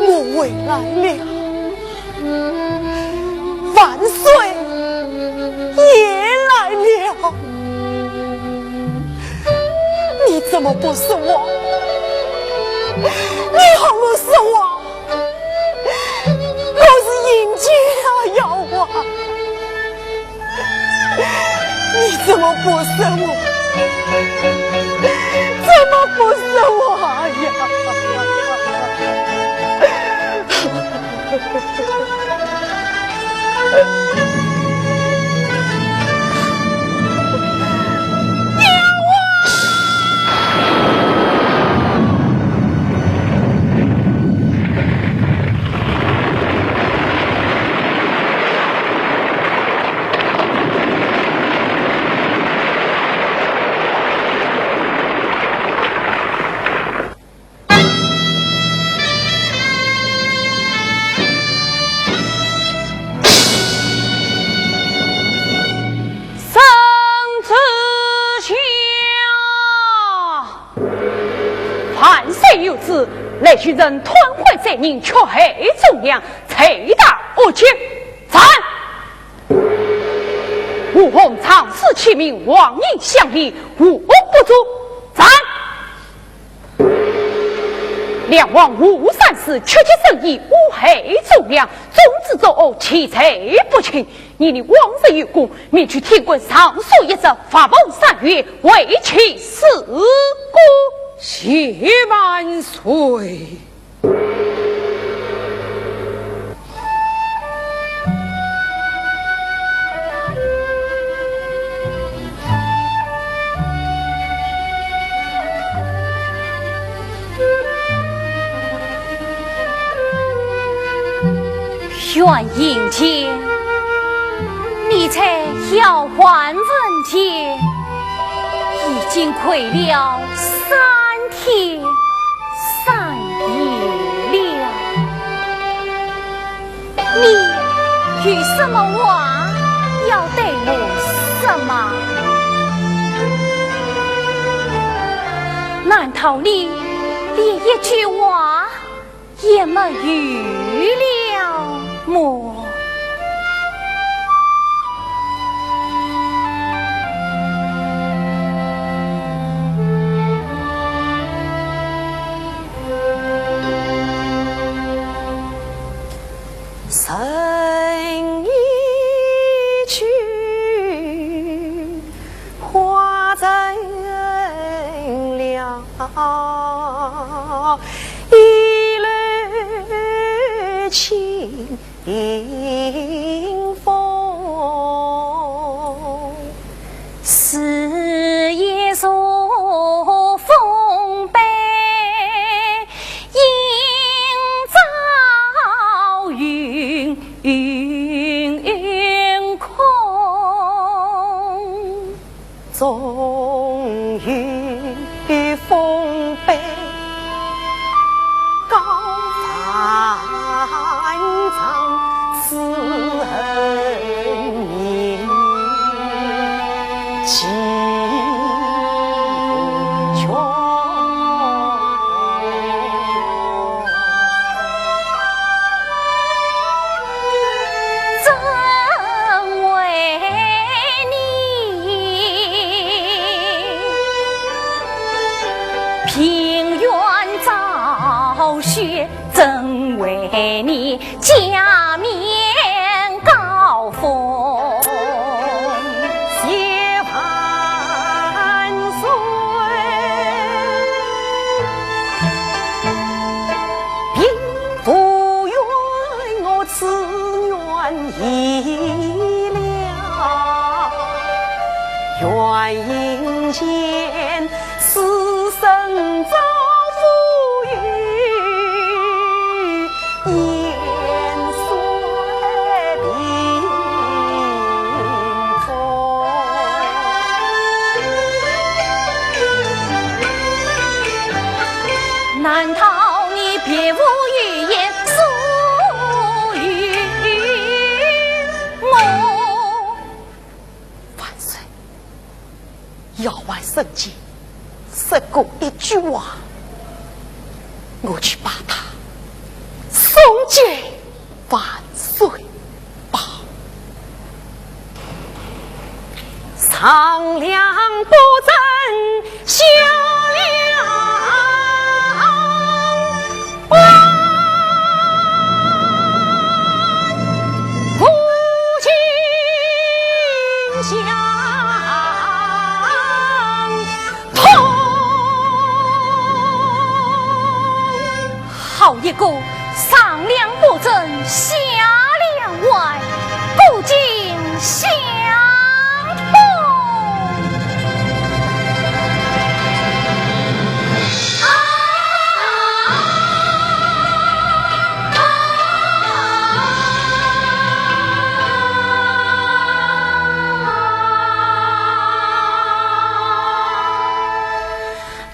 我回来了，万岁也来了。 你怎么不说话？你和我说话，我是云家啊，妖王。你怎么不说话？怎么不说话呀？ 圣旨下。万岁有旨，来许人吞坏罪人，却害忠良，罪大恶极。斩！吴王长史启明，王爷相立，无恶不作，斩！ 梁王吴三世，曲解圣意，污害忠良，纵旨作恶，其罪不轻。念你往日有功，免去天官尚书一职，发布三院，为其死过。谢万岁。 阮云间，你在丫鬟房间已经跪了三天三夜了。 你有什么话要对我说吗？难道你连一句话也没有了么？ 人已去，花尽了。清风，四野茶风杯，映照云云空。 终于奉杯告万丈，此恨念几重。 怎为你平原昭雪？怎为你假面高峰？谢万岁。 并无怨我，此愿已了。愿引见此生遭浮云烟水屏风。 难道你别无余言诉于我？万岁，丫鬟沈静说过一句话，我去把她送给 万岁吧。上梁不正下梁歪，不进下 痛。好一个上梁不正下梁歪，不进下痛。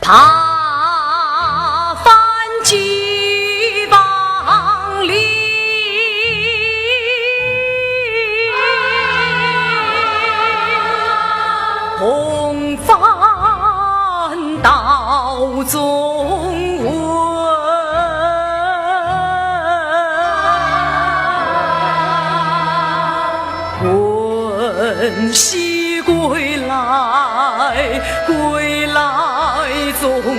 大番旗旁里，红番道中闻。 闻喜归来，归来终归。